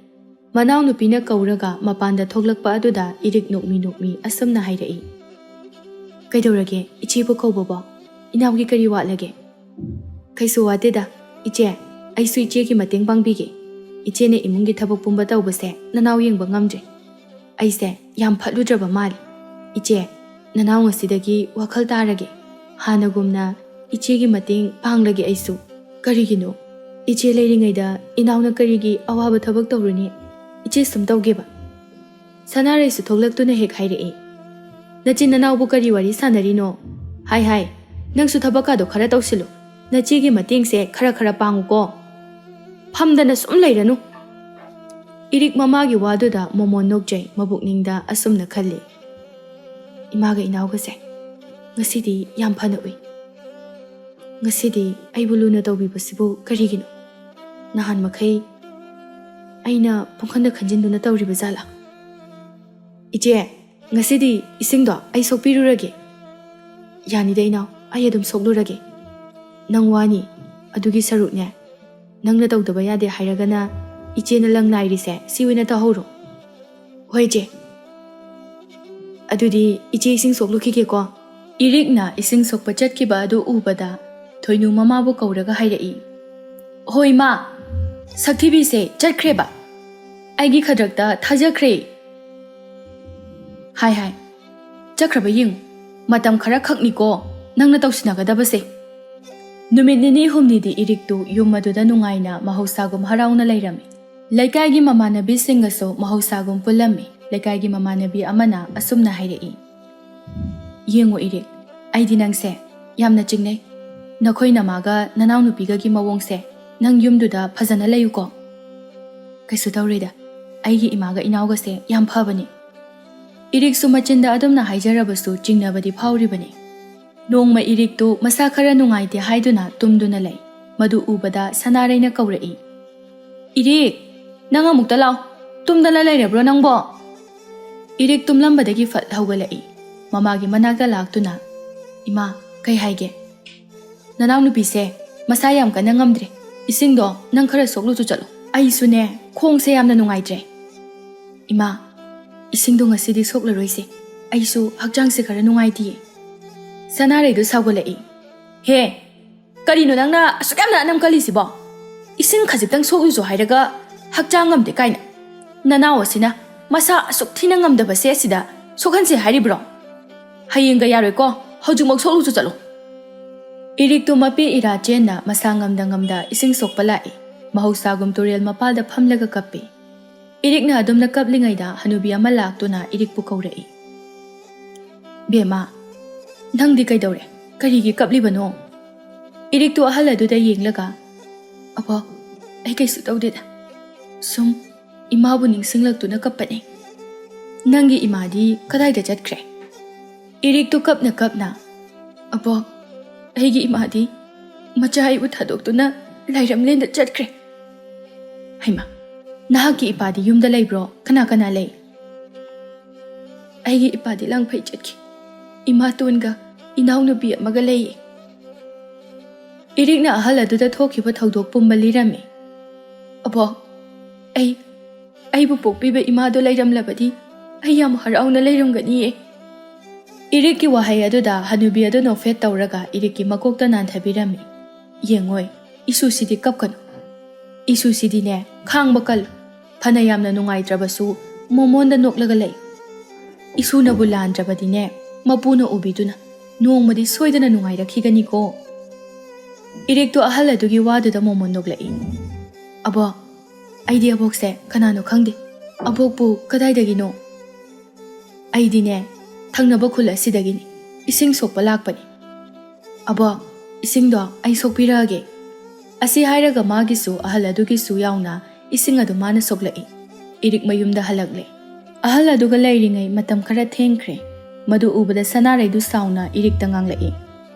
ꯃꯅꯥꯎꯅꯨꯄꯤꯅ ꯀꯧꯔꯒ ꯃꯄꯥꯟꯗ ꯊꯣꯛꯂꯛꯄ ꯑꯗꯨꯗ ꯏꯔꯤꯛ ꯅꯣꯛꯃꯤ ꯅꯣꯛꯃꯤ ꯑꯁꯨꯝꯅ ꯍꯥꯏꯔꯛꯏ, "ꯀꯩꯗꯧꯔꯒꯦ, ꯏꯆꯦꯕꯨ ꯀꯧꯕꯕꯣ? ꯏꯅꯥꯎꯒꯤ ꯀꯔꯤ ꯋꯥꯠꯂꯒꯦ?" "ꯀꯩꯁꯨ ꯋꯥꯠꯇꯦꯗ, ꯏꯆꯦ꯫ ꯑꯩꯁꯨ ꯏꯆꯦꯒꯤ ꯃꯇꯦꯡ ꯄꯥꯡꯕꯤꯒꯦ꯫ ꯏꯆꯦꯅ ꯏꯃꯨꯡꯒꯤ ꯊꯕꯛ ꯄꯨꯝꯕ ꯇꯧꯕꯁꯦ ꯅꯅꯥꯎ ꯌꯦꯡꯕ ꯉꯝꯗ꯭ꯔꯦ꯫ ꯑꯩꯁꯦ ꯌꯥꯝ ꯐꯠꯂꯨꯗ꯭ꯔꯕ ꯃꯥꯜꯂꯦ꯫ ꯏꯆꯦ, ꯅꯅꯥꯎ ꯉꯁꯤꯗꯒꯤ ꯋꯥꯈꯜ ꯇꯥꯔꯒꯦ꯫ ꯍꯥꯟꯅꯒꯨꯝꯅ ꯏꯆꯦꯒꯤ ꯃꯇꯦꯡ ꯄꯥꯡꯂꯒꯦ ꯑꯩꯁꯨ꯫ ꯀꯔꯤꯒꯤꯅꯣ? ꯏꯆꯦ ꯂꯩꯔꯤꯉꯩꯗ ꯏꯅꯥꯎꯅ ꯀꯔꯤꯒꯤ ꯑꯋꯥꯕ ꯊꯕꯛ ꯇꯧꯔꯨꯅꯤ? ꯏꯆꯦ ꯁꯨꯝ ꯇꯧꯒꯦꯕ"꯫ ꯁꯅꯥꯔꯩꯁꯨ ꯊꯣꯛꯂꯛꯇꯨꯅ ꯍꯦꯛ ꯍꯥꯏꯔꯛꯏ, "ꯅꯆꯤꯟ ꯅꯅꯥꯎꯕꯨ ꯀꯔꯤ ꯋꯥꯔꯤ ꯁꯥꯟꯅꯔꯤꯅꯣ? ꯍꯥꯏ ꯍꯥꯏ, ꯅꯪꯁꯨ ꯊꯕꯛꯀꯥꯗꯣ ꯈꯔ ꯇꯧꯁꯤꯜꯂꯨ꯫ ꯅꯆꯦꯒꯤ ꯃꯇꯦꯡꯁꯦ ꯈꯔ ꯈꯔ ꯄꯥꯡꯉꯨꯀꯣ꯫ ꯐꯝꯗꯅ ꯁꯨꯝ ꯂꯩꯔꯅꯨ"꯫ ꯏꯔꯤꯛ ꯃꯃꯥꯒꯤ ꯋꯥꯗꯨꯗ ꯃꯣꯃꯣꯟ ꯅꯣꯛꯆꯩ, ꯃꯕꯨꯛꯅꯤꯡꯗ ꯑꯁꯨꯝꯅ ꯈꯜꯂꯤ, "ꯏꯃꯥꯒ ꯏꯅꯥꯎꯒꯁꯦ ꯉꯁꯤꯗꯤ ꯌꯥꯝ ꯐꯅ ꯎꯏ꯫ ꯉꯁꯤꯗꯤ ꯑꯩꯕꯨ ꯂꯨꯅ ꯇꯧꯕꯤꯕꯁꯤꯕꯨ ꯀꯔꯤꯒꯤꯅꯣ? ꯅꯍꯥꯟ ꯃꯈꯩ ꯑꯩꯅ ꯄꯨꯡꯈꯟꯗ ꯈꯟꯖꯤꯟꯗꯨꯅ ꯇꯧꯔꯤꯕ ꯖꯥꯠꯂꯥ? ꯏꯆꯦ, ꯉꯁꯤꯗꯤ ꯏꯁꯤꯡꯗꯣ ꯑꯩ ꯁꯣꯛꯄꯤꯔꯨꯔꯒꯦ"꯫ "ꯌꯥꯅꯤꯗ ꯏꯅꯥꯎ, ꯑꯩ ꯑꯗꯨꯝ ꯁꯣꯛꯂꯨꯔꯒꯦ꯫ ꯅꯪ ꯋꯥꯅꯤ, ꯑꯗꯨꯒꯤ ꯁꯔꯨꯛꯅꯦ, ꯅꯪꯅ ꯇꯧꯗꯕ ꯌꯥꯗꯦ ꯍꯥꯏꯔꯒꯅ ꯏꯆꯦꯅ ꯂꯪ ꯅꯥꯏꯔꯤꯁꯦ ꯁꯤ ꯑꯣꯏꯅ ꯇꯧꯍꯧꯔꯣ"꯫ "ꯍꯣꯏ ꯏꯆꯦ꯫ ꯑꯗꯨꯗꯤ ꯏꯆꯦ ꯏꯁꯤꯡ ꯁꯣꯛꯂꯨꯈꯤꯒꯦꯀꯣ"꯫ ꯏꯔꯤꯛꯅ ꯏꯁꯤꯡ ꯁꯣꯛꯄ ꯆꯠꯈꯤꯕ ꯑꯗꯨ ꯎꯕꯗ ꯊꯣꯏꯅꯨ ꯃꯃꯥꯕꯨ ꯀꯧꯔꯒ ꯍꯥꯏꯔꯛꯏ, "ꯍꯣꯏ ꯃꯥ, ꯁꯛꯊꯤꯕꯤꯁꯦ ꯆꯠꯈ꯭ꯔꯦꯕ꯫ ꯑꯩꯒꯤ ꯈꯗ꯭ꯔꯛꯇ ꯊꯥꯖꯈ꯭ꯔꯦ꯫ ꯍꯥꯏ ꯍꯥꯏ, ꯆꯠꯈ꯭ꯔꯕ ꯌꯦꯡꯉꯨ꯫ ꯃꯇꯝ ꯈꯔ ꯈꯛꯅꯤꯀꯣ ꯅꯪꯅ ꯇꯧꯁꯤꯟꯅꯒꯗꯕꯁꯦ꯫" ꯅꯨꯃꯤꯠ ꯅꯤꯅꯤ ꯍꯨꯝꯅꯤꯗꯤ ꯏꯔꯤꯛꯇꯨ ꯌꯨꯝ ꯑꯗꯨꯗ ꯅꯨꯡꯉꯥꯏꯅ ꯃꯍꯧꯁꯥꯒꯨꯝ ꯍꯔꯥꯎꯅ ꯂꯩꯔꯝꯃꯤ꯫ ꯂꯩꯀꯥꯏꯒꯤ ꯃꯃꯥꯟꯅꯕꯤꯁꯤꯡꯒꯁꯨ ꯃꯍꯧꯁꯥꯒꯨꯝ ꯄꯨꯜꯂꯝꯃꯤ꯫ ꯂꯩꯀꯥꯏꯒꯤ ꯃꯃꯥꯟꯅꯕꯤ ꯑꯃꯅ ꯑꯁꯨꯝꯅ ꯍꯥꯏꯔꯛꯏ, "ꯌꯦꯡꯉꯨ ꯏꯔꯤꯛ, ꯑꯩꯗꯤ ꯅꯪꯁꯦ ꯌꯥꯝꯅ ꯆꯤꯡꯅꯩ꯫ ꯅꯈꯣꯏ ꯅꯃꯥꯒ ꯅꯅꯥꯎꯅꯨꯄꯤꯒꯒꯤ ꯃꯑꯣꯡꯁꯦ, ꯅꯪ ꯌꯨꯝꯗꯨꯗ ꯐꯖꯅ ꯂꯩꯌꯨꯀꯣ꯫" "ꯀꯩꯁꯨ ꯇꯧꯔꯣꯏꯗ, ꯑꯩꯒꯤ ꯏꯃꯥꯒ ꯏꯅꯥꯎꯒꯁꯦ ꯌꯥꯝ ꯐꯕꯅꯤ꯫" ꯏꯔꯤꯛꯁꯨ ꯃꯆꯤꯟꯗ ꯑꯗꯨꯝꯅ ꯍꯥꯏꯖꯔꯕꯁꯨ ꯆꯤꯡꯅꯕꯗꯤ ꯐꯥꯎꯔꯤꯕꯅꯤ꯫ ꯅꯣꯡꯃ ꯏꯔꯤꯛꯇꯨ ꯃꯁꯥ ꯈꯔ ꯅꯨꯡꯉꯥꯏꯇꯦ ꯍꯥꯏꯗꯨꯅ ꯇꯨꯝꯗꯨꯅ ꯂꯩ꯫ ꯃꯗꯨ ꯎꯕꯗ ꯁꯅꯥꯔꯩꯅ ꯀꯧꯔꯛꯏ, "ꯏꯔꯤꯛ, ꯅꯪ ꯑꯃꯨꯛꯇ ꯂꯥꯎ꯫ ꯇꯨꯝꯗꯅ ꯂꯩꯔꯕ꯭ꯔꯣ ꯅꯪꯕꯣ?" ꯏꯔꯤꯛ ꯇꯨꯝꯂꯝꯕꯗꯒꯤ ꯐꯠ ꯍꯧꯒꯠꯂꯛꯏ꯫ ꯃꯃꯥꯒꯤ ꯃꯅꯥꯛꯇ ꯂꯥꯛꯇꯨꯅ, "ꯏꯃꯥ, ꯀꯩ ꯍꯥꯏꯒꯦ?" "ꯅꯅꯥꯎꯅꯨꯄꯤꯁꯦ ꯃꯁꯥ ꯌꯥꯝ ꯀꯟꯅ ꯉꯝꯗ꯭ꯔꯦ꯫ ꯏꯁꯤꯡꯗꯣ ꯅꯪ ꯈꯔ ꯁꯣꯛꯂꯨꯆꯣ ꯆꯠꯂꯣ꯫" "ꯑꯩꯁꯨꯅꯦ, ꯈꯣꯡꯁꯦ ꯌꯥꯝꯅ ꯅꯨꯡꯉꯥꯏꯇ꯭ꯔꯦ꯫" "ꯏꯃꯥ, ꯏꯁꯤꯡꯗꯣ ꯉꯁꯤꯗꯤ ꯁꯣꯛꯂꯔꯣꯏꯁꯦ꯫ ꯑꯩꯁꯨ ꯍꯛꯆꯥꯡꯁꯦ ꯈꯔ ꯅꯨꯡꯉꯥꯏꯇꯤꯌꯦ꯫" ꯁꯅꯥꯔꯩꯗꯨ ꯁꯥꯎꯒꯠꯂꯛꯏ, "ꯍꯦ, ꯀꯔꯤꯅꯣ ꯅꯪꯅ ꯑꯁꯨꯛ ꯌꯥꯝꯅ ꯑꯅꯝ ꯀꯜꯂꯤꯁꯤꯕꯣ? ꯏꯁꯤꯡ ꯈꯖꯤꯛꯇꯪ ꯁꯣꯛꯂꯨꯆꯣ ꯍꯥꯏꯔꯒ ꯍꯛꯆꯥꯡ ꯉꯝꯗꯦ ꯀꯥꯏꯅ꯫ ꯅꯅꯥꯎ ꯑꯁꯤꯅ ꯃꯁꯥ ꯑꯁꯨꯛ ꯊꯤꯅ ꯉꯝꯗꯕꯁꯦ ꯑꯁꯤꯗ ꯁꯣꯛꯍꯟꯁꯦ ꯍꯥꯏꯔꯤꯕ꯭ꯔꯣ? ꯍꯌꯦꯡꯒ ꯌꯥꯔꯣꯏꯀꯣ, ꯍꯧꯖꯤꯛꯃꯛ ꯁꯣꯛꯂꯨꯆꯣ ꯆꯠꯂꯣ꯫" ꯏꯔꯤꯛꯇꯨ ꯃꯄꯤ ꯏꯔꯥ ꯆꯦꯟꯅ ꯃꯁꯥ ꯉꯝꯗ ꯉꯝꯗ ꯏꯁꯤꯡ ꯁꯣꯛꯄ ꯂꯥꯛꯏ꯫ ꯃꯍꯧꯁꯥꯒꯨꯝ ꯇꯨꯔꯦꯜ ꯃꯄꯥꯜꯗ ꯐꯝꯂꯒ ꯀꯞꯄꯤ꯫ ꯏꯔꯤꯛꯅ ꯑꯗꯨꯝꯅ ꯀꯞꯂꯤꯉꯩꯗ ꯍꯅꯨꯕꯤ ꯑꯃ ꯂꯥꯛꯇꯨꯅ ꯏꯔꯤꯛꯄꯨ ꯀꯧꯔꯛꯏ, "ꯕꯦꯝꯃ, ꯅꯪꯗꯤ ꯀꯩꯗꯧꯔꯦ? ꯀꯔꯤꯒꯤ ꯀꯞꯂꯤꯕꯅꯣ?" ꯏꯔꯤꯛꯇꯨ ꯑꯍꯜ ꯑꯗꯨꯗ ꯌꯦꯡꯂꯒ, "ꯑꯕꯣꯛ, ꯑꯩ ꯀꯩꯁꯨ ꯇꯧꯗꯦꯗ꯫ ꯁꯨꯝ ꯏꯃꯥꯕꯨ ꯅꯤꯡꯁꯤꯡꯂꯛꯇꯨꯅ ꯀꯞꯄꯅꯦ꯫" "ꯅꯪꯒꯤ ꯏꯃꯥꯗꯤ ꯀꯗꯥꯏꯗ ꯆꯠꯈ꯭ꯔꯦ?" ꯏꯔꯤꯛꯇꯨ ꯀꯞꯅ ꯀꯞꯅ, "ꯑꯕꯣꯛ, ꯑꯩꯒꯤ ꯏꯃꯥꯗꯤ ꯃꯆꯥ ꯑꯩꯕꯨ ꯊꯥꯗꯣꯛꯇꯨꯅ ꯂꯥꯏꯔꯝꯂꯦꯟꯗ ꯆꯠꯈ꯭ꯔꯦ꯫" "ꯍꯩꯃꯥ, ꯅꯍꯥꯛꯀꯤ ꯏꯄꯥꯗꯤ ꯌꯨꯝꯗ ꯂꯩꯕ꯭ꯔꯣ? ꯀꯅꯥ ꯀꯅꯥ ꯂꯩ?" "ꯑꯩꯒꯤ ꯏꯄꯥꯗꯤ ꯂꯥꯡꯐꯩ ꯆꯠꯈꯤ꯫ ꯏꯃꯥꯇꯣꯟꯒ ꯏꯅꯥꯎꯅꯨꯄꯤ ꯑꯃꯒ ꯂꯩꯌꯦ꯫" ꯏꯔꯤꯛꯅ ꯑꯍꯜ ꯑꯗꯨꯗ ꯊꯣꯛꯈꯤꯕ ꯊꯧꯗꯣꯛ ꯄꯨꯝꯕ ꯂꯤꯔꯝꯃꯤ꯫ "ꯑꯕꯣꯛ, ꯑꯩ, ꯑꯩꯕꯨ ꯄꯣꯛꯄꯤꯕ ꯏꯃꯥꯗꯣ ꯂꯩꯔꯝꯂꯕꯗꯤ ꯑꯩ ꯌꯥꯝ ꯍꯔꯥꯎꯅ ꯂꯩꯔꯝꯒꯅꯤꯌꯦ꯫" ꯏꯔꯤꯛꯀꯤ ꯋꯥꯍꯩ ꯑꯗꯨꯗ ꯍꯅꯨꯕꯤ ꯑꯗꯨ ꯅꯣꯛꯐꯦꯠ ꯇꯧꯔꯒ ꯏꯔꯤꯛꯀꯤ ꯃꯀꯣꯛꯇ ꯅꯥꯟꯊꯕꯤꯔꯝꯃꯤ꯫ "ꯌꯦꯡꯉꯣꯏ, ꯏꯁꯨꯁꯤꯗꯤ ꯀꯞꯀꯅꯨ꯫ ꯏꯁꯨꯁꯤꯗꯤꯅꯦ, ꯈꯥꯡꯕ ꯀꯜꯂꯨ꯫ ꯐꯅ ꯌꯥꯝꯅ ꯅꯨꯡꯉꯥꯏꯇ꯭ꯔꯕꯁꯨ ꯃꯣꯃꯣꯟꯗ ꯅꯣꯛꯂꯒ ꯂꯩ꯫ ꯏꯁꯨꯅꯕꯨ ꯂꯥꯟꯗ꯭ꯔꯕꯗꯤꯅꯦ, ꯃꯄꯨꯅ ꯎꯕꯤꯗꯨꯅ ꯅꯣꯡꯃꯗꯤ ꯁꯣꯏꯗꯅ ꯅꯨꯡꯉꯥꯏꯔꯛꯈꯤꯒꯅꯤꯀꯣ꯫" ꯏꯔꯤꯛꯇꯣ ꯑꯍꯜ ꯑꯗꯨꯒꯤ ꯋꯥꯗꯨꯗ ꯃꯣꯃꯣꯟ ꯅꯣꯛꯂꯛꯏ꯫ "ꯑꯕꯣꯛ, ꯑꯩꯗꯤ ꯑꯕꯣꯛꯁꯦ ꯀꯅꯥꯅꯣ ꯈꯪꯗꯦ꯫ ꯑꯕꯣꯛꯄꯨ ꯀꯗꯥꯏꯗꯒꯤꯅꯣ?" "ꯑꯩꯗꯤꯅꯦ, ꯊꯪꯅꯕ ꯈꯨꯜ ꯑꯁꯤꯗꯒꯤꯅꯤ꯫ ꯏꯁꯤꯡ ꯁꯣꯛꯄ ꯂꯥꯛꯄꯅꯤ꯫ ꯑꯕꯣꯛ, ꯏꯁꯤꯡꯗꯣ ꯑꯩ ꯁꯣꯛꯄꯤꯔꯛꯑꯒꯦ꯫" ꯑꯁꯤ ꯍꯥꯏꯔꯒ ꯃꯥꯒꯤꯁꯨ ꯑꯍꯜ ꯑꯗꯨꯒꯤꯁꯨ ꯌꯥꯎꯅ ꯏꯁꯤꯡ ꯑꯗꯨ ꯃꯥꯅ ꯁꯣꯛꯂꯛꯏ꯫ ꯏꯔꯤꯛ ꯃꯌꯨꯝꯗ ꯍꯜꯂꯛꯂꯦ꯫ ꯑꯍꯜ ꯑꯗꯨꯒ ꯂꯩꯔꯤꯉꯩ ꯃꯇꯝ ꯈꯔ ꯊꯦꯡꯈ꯭ꯔꯦ꯫ ꯃꯗꯨ ꯎꯕꯗ ꯁꯅꯥꯔꯩꯗꯨ ꯁꯥꯎꯅ ꯏꯔꯤꯛꯇ ꯉꯥꯡꯂꯛꯏ꯫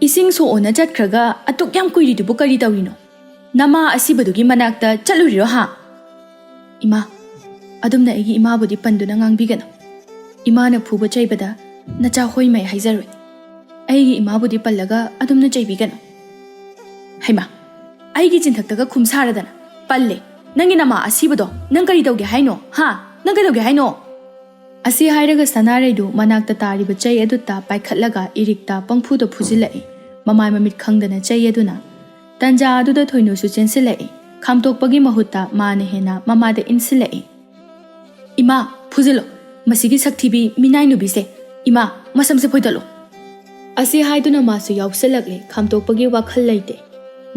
"ꯏꯁꯤꯡ ꯁꯣꯛꯑꯣꯅ ꯆꯠꯈ꯭ꯔꯒ ꯑꯗꯨꯛ ꯌꯥꯝ ꯀꯨꯏꯔꯤꯗꯨꯕꯨ ꯀꯔꯤ ꯇꯧꯔꯤꯅꯣ? ꯅꯃꯥ ꯑꯁꯤꯕꯗꯨꯒꯤ ꯃꯅꯥꯛꯇ ꯆꯠꯂꯨꯔꯤꯔꯣ ꯍꯥ?" "ꯏꯃꯥ, ꯑꯗꯨꯝꯅ ꯑꯩꯒꯤ ꯏꯃꯥꯕꯨꯗꯤ ꯄꯟꯗꯨꯅ ꯉꯥꯡꯕꯤꯒꯅꯨ꯫ ꯏꯃꯥꯅ ꯐꯨꯕ ꯆꯩꯕꯗ ꯅꯆꯥ ꯍꯣꯏꯃꯩ ꯍꯥꯏꯖꯔꯣꯏ꯫ ꯑꯩꯒꯤ ꯏꯃꯥꯕꯨꯗꯤ ꯄꯜꯂꯒ ꯑꯗꯨꯝꯅ ꯆꯩꯕꯤꯒꯅꯨ꯫" "ꯍꯩꯃꯥ, ꯑꯩꯒꯤ ꯆꯤꯟꯊꯛꯇꯒ ꯈꯨꯝ ꯁꯥꯔꯗꯅ꯫ ꯄꯜꯂꯦ꯫ ꯅꯪꯒꯤ ꯅꯃꯥ ꯑꯁꯤꯕꯗꯣ ꯅꯪ ꯀꯔꯤ ꯇꯧꯒꯦ ꯍꯥꯏꯅꯣ? ꯍꯥ? ꯅꯪ ꯀꯩꯗꯧꯒꯦ ꯍꯥꯏꯅꯣ?" ꯑꯁꯤ ꯍꯥꯏꯔꯒ ꯁꯅꯥꯔꯩꯗꯨ ꯃꯅꯥꯛꯇ ꯇꯥꯔꯤꯕ ꯆꯩ ꯑꯗꯨꯇ ꯄꯥꯏꯈꯠꯂꯒ ꯏꯔꯤꯛꯇ ꯄꯪꯐꯨꯗ ꯐꯨꯖꯤꯜꯂꯛꯏ꯫ ꯃꯃꯥꯏ ꯃꯃꯤꯠ ꯈꯪꯗꯅ ꯆꯩ ꯑꯗꯨꯅ꯫ ꯇꯟꯖꯥ ꯑꯗꯨꯗ ꯊꯣꯏꯅꯨꯁꯨ ꯆꯦꯟꯁꯤꯜꯂꯛꯏ꯫ ꯈꯥꯝꯇꯣꯛꯄꯒꯤ ꯃꯍꯨꯠꯇ ꯃꯥꯅ ꯍꯦꯟꯅ ꯃꯃꯥꯗ ꯏꯟꯁꯤꯜꯂꯛꯏ꯫ "ꯏꯃꯥ, ꯐꯨꯖꯤꯜꯂꯣ꯫ ꯃꯁꯤꯒꯤ ꯁꯛꯊꯤꯕꯤ ꯃꯤꯅꯥꯏ ꯅꯨꯕꯤꯁꯦ꯫ ꯏꯃꯥ, ꯃꯁꯝꯁꯦ ꯐꯣꯏꯗꯠꯂꯣ꯫" ꯑꯁꯤ ꯍꯥꯏꯗꯨꯅ ꯃꯥꯁꯨ ꯌꯥꯎꯁꯤꯜꯂꯛꯂꯦ꯫ ꯈꯥꯝꯇꯣꯛꯄꯒꯤ ꯋꯥꯈꯜ ꯂꯩꯇꯦ꯫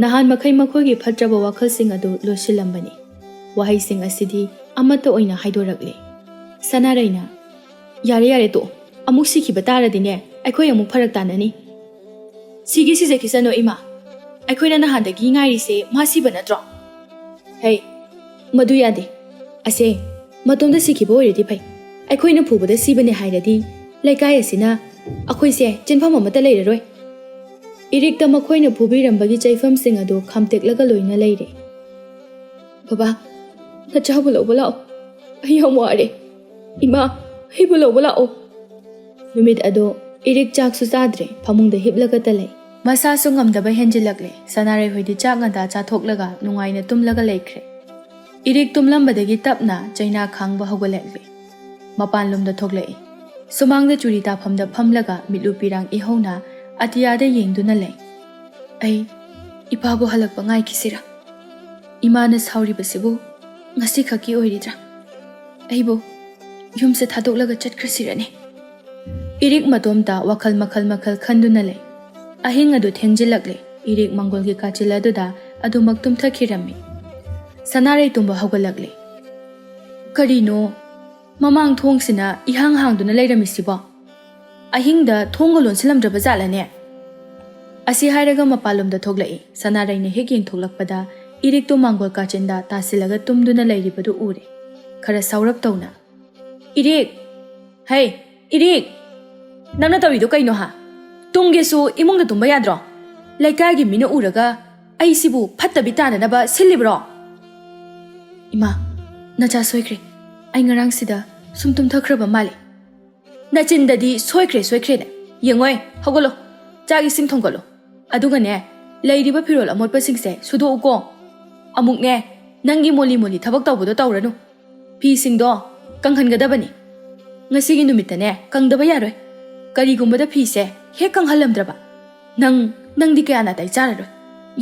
ꯅꯍꯥꯟ ꯃꯈꯩ ꯃꯈꯣꯏꯒꯤ ꯐꯠꯇ꯭ꯔꯕ ꯋꯥꯈꯜꯁꯤꯡ ꯑꯗꯨ ꯂꯣꯏꯁꯤꯜꯂꯝꯕꯅꯤ꯫ ꯋꯥꯍꯩꯁꯤꯡ ꯑꯁꯤꯗꯤ ꯑꯃꯠꯇ ꯑꯣꯏꯅ ꯍꯥꯏꯗꯣꯔꯛꯂꯦ꯫ ꯁꯅꯥꯔꯩꯅ, "ꯌꯥꯔꯦ, ꯌꯥꯔꯦ, ꯇꯣꯛꯑꯣ꯫ ꯑꯃꯨꯛ ꯁꯤꯈꯤꯕ ꯇꯥꯔꯗꯤꯅꯦ, ꯑꯩꯈꯣꯏ ꯑꯃꯨꯛ ꯐꯔꯛ ꯇꯥꯅꯅꯤ꯫ ꯁꯤꯒꯤ ꯁꯤꯖꯈꯤꯁꯅꯨ, ꯏꯃꯥ꯫ ꯑꯩꯈꯣꯏꯅ ꯅꯍꯥꯟꯗꯒꯤ ꯉꯥꯏꯔꯤꯁꯦ ꯃꯥ ꯁꯤꯕ ꯅꯠꯇ꯭ꯔꯣ?" "ꯍꯩ, ꯃꯗꯨ ꯌꯥꯗꯦ꯫ ꯑꯁꯦ, ꯃꯇꯣꯝꯇ ꯁꯤꯈꯤꯕ ꯑꯣꯏꯔꯗꯤ ꯐꯩ꯫ ꯑꯩꯈꯣꯏꯅ ꯐꯨꯕꯗ ꯁꯤꯕꯅꯦ ꯍꯥꯏꯔꯗꯤ ꯂꯩꯀꯥꯏ ꯑꯁꯤꯅ ꯑꯩꯈꯣꯏꯁꯦ ꯆꯦꯟꯐꯝ ꯑꯃꯠꯇ ꯂꯩꯔꯔꯣꯏ꯫" ꯏꯔꯤꯛꯇ ꯃꯈꯣꯏꯅ ꯐꯨꯕꯤꯔꯝꯕꯒꯤ ꯆꯩꯐꯝꯁꯤꯡ ꯑꯗꯨ ꯈꯥꯝꯇꯦꯛꯂꯒ ꯂꯣꯏꯅ ꯂꯩꯔꯦ꯫ "ꯕꯕꯥ, ꯅꯆꯥꯕꯨ ꯂꯧꯕ ꯂꯥꯛꯑꯣ꯫ ꯑꯩ ꯌꯥꯝ ꯋꯥꯔꯦ꯫ ꯏꯃꯥ, ꯑꯩꯕꯨ ꯂꯧꯕ ꯂꯥꯛꯑꯣ꯫" ꯅꯨꯃꯤꯠ ꯑꯗꯣ ꯏꯔꯤꯛ ꯆꯥꯛꯁꯨ ꯆꯥꯗ꯭ꯔꯦ, ꯐꯃꯨꯡꯗ ꯍꯤꯞꯂꯒꯇ ꯂꯩ꯫ ꯃꯁꯥꯁꯨ ꯉꯝꯗꯕ ꯍꯦꯟꯖꯤꯜꯂꯛꯂꯦ꯫ ꯁꯅꯥꯔꯩ ꯍꯣꯏꯗꯤ ꯆꯥꯛ ꯉꯟꯇꯥ ꯆꯥꯊꯣꯛꯂꯒ ꯅꯨꯡꯉꯥꯏꯅ ꯇꯨꯝꯂꯒ ꯂꯩꯈ꯭ꯔꯦ꯫ ꯏꯔꯤꯛ ꯇꯨꯝꯂꯝꯕꯗꯒꯤ ꯇꯞꯅ ꯆꯩꯅꯥ ꯈꯥꯡꯕ ꯍꯧꯒꯠꯂꯛꯂꯦ꯫ ꯃꯄꯥꯟꯂꯣꯝꯗ ꯊꯣꯛꯂꯛꯏ꯫ ꯁꯨꯃꯥꯡꯗ ꯆꯨꯔꯤ ꯇꯥꯐꯝꯗ ꯐꯝꯂꯒ ꯃꯤꯠꯂꯨ ꯄꯤꯔꯥꯡ ꯏꯍꯧꯅ ꯑꯇꯤꯌꯥꯗ ꯌꯦꯡꯗꯨꯅ ꯂꯩ꯫ "ꯑꯩ ꯏꯄꯥꯕꯨ ꯍꯜꯂꯛꯄ ꯉꯥꯏꯈꯤꯁꯤꯔꯥ? ꯏꯃꯥꯅ ꯁꯥꯎꯔꯤꯕꯁꯤꯕꯨ ꯉꯁꯤꯈꯛꯀꯤ ꯑꯣꯏꯔꯤꯗ꯭ꯔꯥ? ꯑꯩꯕꯨ ꯌꯨꯝꯁꯦ ꯊꯥꯗꯣꯛꯂꯒ ꯆꯠꯈ꯭ꯔꯁꯤꯔꯅꯦ?" ꯏꯔꯤꯛ ꯃꯇꯣꯝꯇ ꯋꯥꯈꯜ ꯃꯈꯜ ꯃꯈꯜ ꯈꯟꯗꯨꯅ ꯂꯩ꯫ ꯑꯍꯤꯡ ꯑꯗꯨ ꯊꯦꯡꯖꯤꯜꯂꯛꯂꯦ꯫ ꯏꯔꯤꯛ ꯃꯪꯒꯣꯜꯒꯤ ꯀꯥꯆꯤꯜ ꯑꯗꯨꯗ ꯑꯗꯨꯃꯛ ꯇꯨꯝꯊꯈꯤꯔꯝꯃꯤ꯫ ꯁꯅꯥꯔꯩ ꯇꯨꯝꯕ ꯍꯧꯒꯠꯂꯛꯂꯦ꯫ "ꯀꯔꯤꯅꯣ? ꯃꯃꯥꯡ ꯊꯣꯡꯁꯤꯅ ꯏꯍꯥꯡ ꯍꯥꯡꯗꯨꯅ ꯂꯩꯔꯝꯃꯤꯁꯤꯕꯣ? ꯑꯍꯤꯡꯗ ꯊꯣꯡꯒ ꯂꯣꯟꯁꯤꯜꯂꯝꯗ꯭ꯔꯕ ꯖꯥꯠꯂꯅꯦ?" ꯑꯁꯤ ꯍꯥꯏꯔꯒ ꯃꯄꯥꯟꯂꯣꯝꯗ ꯊꯣꯛꯂꯛꯏ꯫ ꯁꯅꯥꯔꯩꯅ ꯍꯦꯛ ꯌꯦꯡꯊꯣꯛꯂꯛꯄꯗ ꯏꯔꯤꯛꯇꯣ ꯃꯥꯡꯒꯣꯜ ꯀꯥꯆꯤꯟꯗ ꯇꯥꯁꯤꯜꯂꯒ ꯇꯨꯝꯗꯨꯅ ꯂꯩꯔꯤꯕꯗꯨ ꯎꯔꯦ꯫ ꯈꯔ ꯁꯥꯎꯔꯞ ꯇꯧꯅ, "ꯏꯔꯤꯛ! ꯍꯩ, ꯏꯔꯤꯛ! ꯅꯪꯅ ꯇꯧꯔꯤꯗꯣ ꯀꯩꯅꯣ ꯍꯥ? ꯇꯨꯝꯒꯦꯁꯨ ꯏꯃꯨꯡꯗ ꯇꯨꯝꯕ ꯌꯥꯗ꯭ꯔꯣ? ꯂꯩꯀꯥꯏꯒꯤ ꯃꯤꯅ ꯎꯔꯒ ꯑꯩꯁꯤꯕꯨ ꯐꯠꯇꯕꯤ ꯇꯥꯅꯅꯕ ꯁꯤꯜꯂꯤꯕ꯭ꯔꯣ?" "ꯏꯃꯥ, ꯅꯆꯥ ꯁꯣꯏꯈ꯭ꯔꯦ꯫ ꯑꯩ ꯉꯔꯥꯡꯁꯤꯗ ꯁꯨꯝ ꯇꯨꯝꯊꯈ꯭ꯔꯕ ꯃꯥꯜꯂꯦ꯫ ꯅꯆꯤꯟꯗꯗꯤ ꯁꯣꯏꯈ꯭ꯔꯦ, ꯁꯣꯏꯈ꯭ꯔꯦꯅꯦ꯫ ꯌꯦꯡꯉꯣꯏ, ꯍꯧꯒꯠꯂꯣ꯫ ꯆꯥꯛ ꯏꯁꯤꯡ ꯊꯣꯡꯒꯠꯂꯣ꯫ ꯑꯗꯨꯒꯅꯦ, ꯂꯩꯔꯤꯕ ꯐꯤꯔꯣꯜ ꯑꯃꯣꯠꯄꯁꯤꯡꯁꯦ ꯁꯨꯗꯣꯛꯎꯀꯣ꯫ ꯑꯃꯨꯛꯅꯦ, ꯅꯪꯒꯤ ꯃꯣꯂꯤ ꯃꯣꯂꯤ ꯊꯕꯛ ꯇꯧꯕꯗꯣ ꯇꯧꯔꯅꯨ꯫ ꯐꯤꯁꯤꯡꯗꯣ ꯀꯪꯍꯟꯒꯗꯕꯅꯤ꯫ ꯉꯁꯤꯒꯤ ꯅꯨꯃꯤꯠꯇꯅꯦ, ꯀꯪꯗꯕ ꯌꯥꯔꯣꯏ꯫ ꯀꯔꯤꯒꯨꯝꯕꯗ ꯐꯤꯁꯦ ꯍꯦꯛ ꯀꯪꯍꯜꯂꯝꯗ꯭ꯔꯕ, ꯅꯪ, ꯅꯪꯗꯤ ꯀꯌꯥ ꯅꯥꯇꯩ ꯆꯥꯔꯔꯣꯏ꯫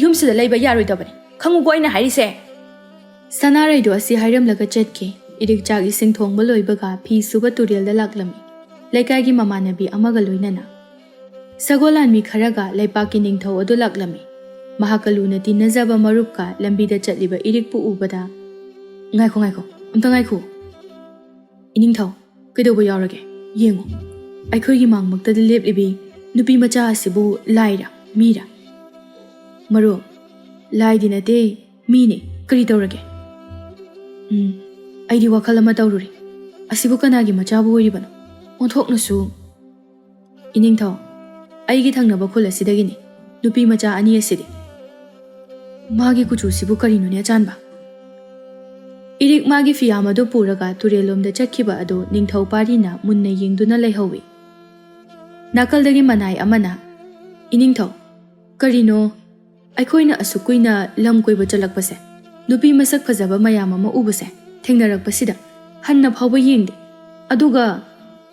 ꯌꯨꯝꯁꯤꯗ ꯂꯩꯕ ꯌꯥꯔꯣꯏꯗꯕꯅꯤ꯫ ꯈꯪꯉꯨꯀꯣ ꯑꯩꯅ ꯍꯥꯏꯔꯤꯁꯦ?" ꯁꯅꯥꯔꯩꯗꯣ ꯑꯁꯤ ꯍꯥꯏꯔꯝꯂꯒ ꯆꯠꯈꯤ꯫ ꯏꯔꯤꯛ ꯆꯥꯛ ꯏꯁꯤꯡ ꯊꯣꯡꯕ ꯂꯣꯏꯕꯒ ꯐꯤ ꯁꯨꯕ ꯇꯨꯔꯦꯜꯗ ꯂꯥꯛꯂꯝꯃꯤ, ꯂꯩꯀꯥꯏꯒꯤ ꯃꯃꯥꯟꯅꯕꯤ ꯑꯃꯒ ꯂꯣꯏꯅꯅ꯫ ꯁꯒꯣꯜ ꯂꯥꯟꯃꯤ ꯈꯔꯒ ꯂꯩꯄꯥꯛꯀꯤ ꯅꯤꯡꯊꯧ ꯑꯗꯨ ꯂꯥꯛꯂꯝꯃꯤ꯫ ꯃꯍꯥꯛꯀ ꯂꯨꯅ ꯇꯤꯟꯅꯖꯕ ꯃꯔꯨꯞꯀ ꯂꯝꯕꯤꯗ ꯆꯠꯂꯤꯕ ꯏꯔꯤꯛꯄꯨ ꯎꯕꯗ, "ꯉꯥꯏꯈꯣ, ꯉꯥꯏꯈꯣ, ꯑꯝꯇ ꯉꯥꯏꯈꯣ꯫ ꯏꯅꯤꯡꯊꯧ, ꯀꯩꯗꯧꯕ ꯌꯥꯎꯔꯒꯦ? ꯌꯦꯡꯉꯨ, ꯑꯩꯈꯣꯏꯒꯤ ꯃꯥꯡꯃꯛꯇꯗ ꯂꯦꯞꯂꯤꯕꯤ ꯅꯨꯄꯤ ꯃꯆꯥ ꯑꯁꯤꯕꯨ ꯂꯥꯏꯔ, ꯃꯤꯔ?" "ꯃꯔꯨꯞ, ꯂꯥꯏꯗꯤ ꯅꯠꯇꯦ, ꯃꯤꯅꯦ꯫ ꯀꯔꯤ ꯇꯧꯔꯒꯦ?" "ꯎꯝ, ꯑꯩꯗꯤ ꯋꯥꯈꯜ ꯑꯃ ꯇꯧꯔꯨꯔꯦ꯫ ꯑꯁꯤꯕꯨ ꯀꯅꯥꯒꯤ ꯃꯆꯥꯕꯨ ꯑꯣꯏꯔꯤꯕꯅꯣ? ꯑꯣꯟꯊꯣꯛꯅꯁꯨ..." "ꯏꯅꯤꯡꯊꯧ, ꯑꯩꯒꯤ ꯊꯪꯅꯕ ꯈꯨꯜ ꯑꯁꯤꯗꯒꯤꯅꯤ ꯅꯨꯄꯤ ꯃꯆꯥ ꯑꯅꯤ ꯑꯁꯤꯗꯤ꯫ ꯃꯥꯒꯤ ꯀꯨꯆꯨꯁꯤꯕꯨ ꯀꯔꯤꯅꯣꯅꯦ ꯑꯆꯥꯟꯕ?" ꯏꯔꯤꯛ ꯃꯥꯒꯤ ꯐꯤꯌꯥꯝ ꯑꯗꯨ ꯄꯨꯔꯒ ꯇꯨꯔꯦꯜꯂꯣꯝꯗ ꯆꯠꯈꯤꯕ ꯑꯗꯨ ꯅꯤꯡꯊꯧ ꯄꯥꯔꯤꯅ ꯃꯨꯟꯅ ꯌꯦꯡꯗꯨꯅ ꯂꯩꯍꯧꯏ꯫ ꯅꯥꯀꯜꯗꯒꯤ ꯃꯅꯥꯏ ꯑꯃꯅ, "ꯏꯅꯤꯡꯊꯧ, ꯀꯔꯤꯅꯣ? ꯑꯩꯈꯣꯏꯅ ꯑꯁꯨꯛ ꯀꯨꯏꯅ ꯂꯝ ꯀꯣꯏꯕ ꯆꯠꯂꯛꯄꯁꯦ, ꯅꯨꯄꯤ ꯃꯁꯛ ꯐꯖꯕ ꯃꯌꯥꯝ ꯑꯃ ꯎꯕꯁꯦ, ꯊꯦꯡꯅꯔꯛꯄꯁꯤꯗ ꯍꯟꯅ ꯐꯥꯎꯕ ꯌꯦꯡꯗꯦ꯫ ꯑꯗꯨꯒ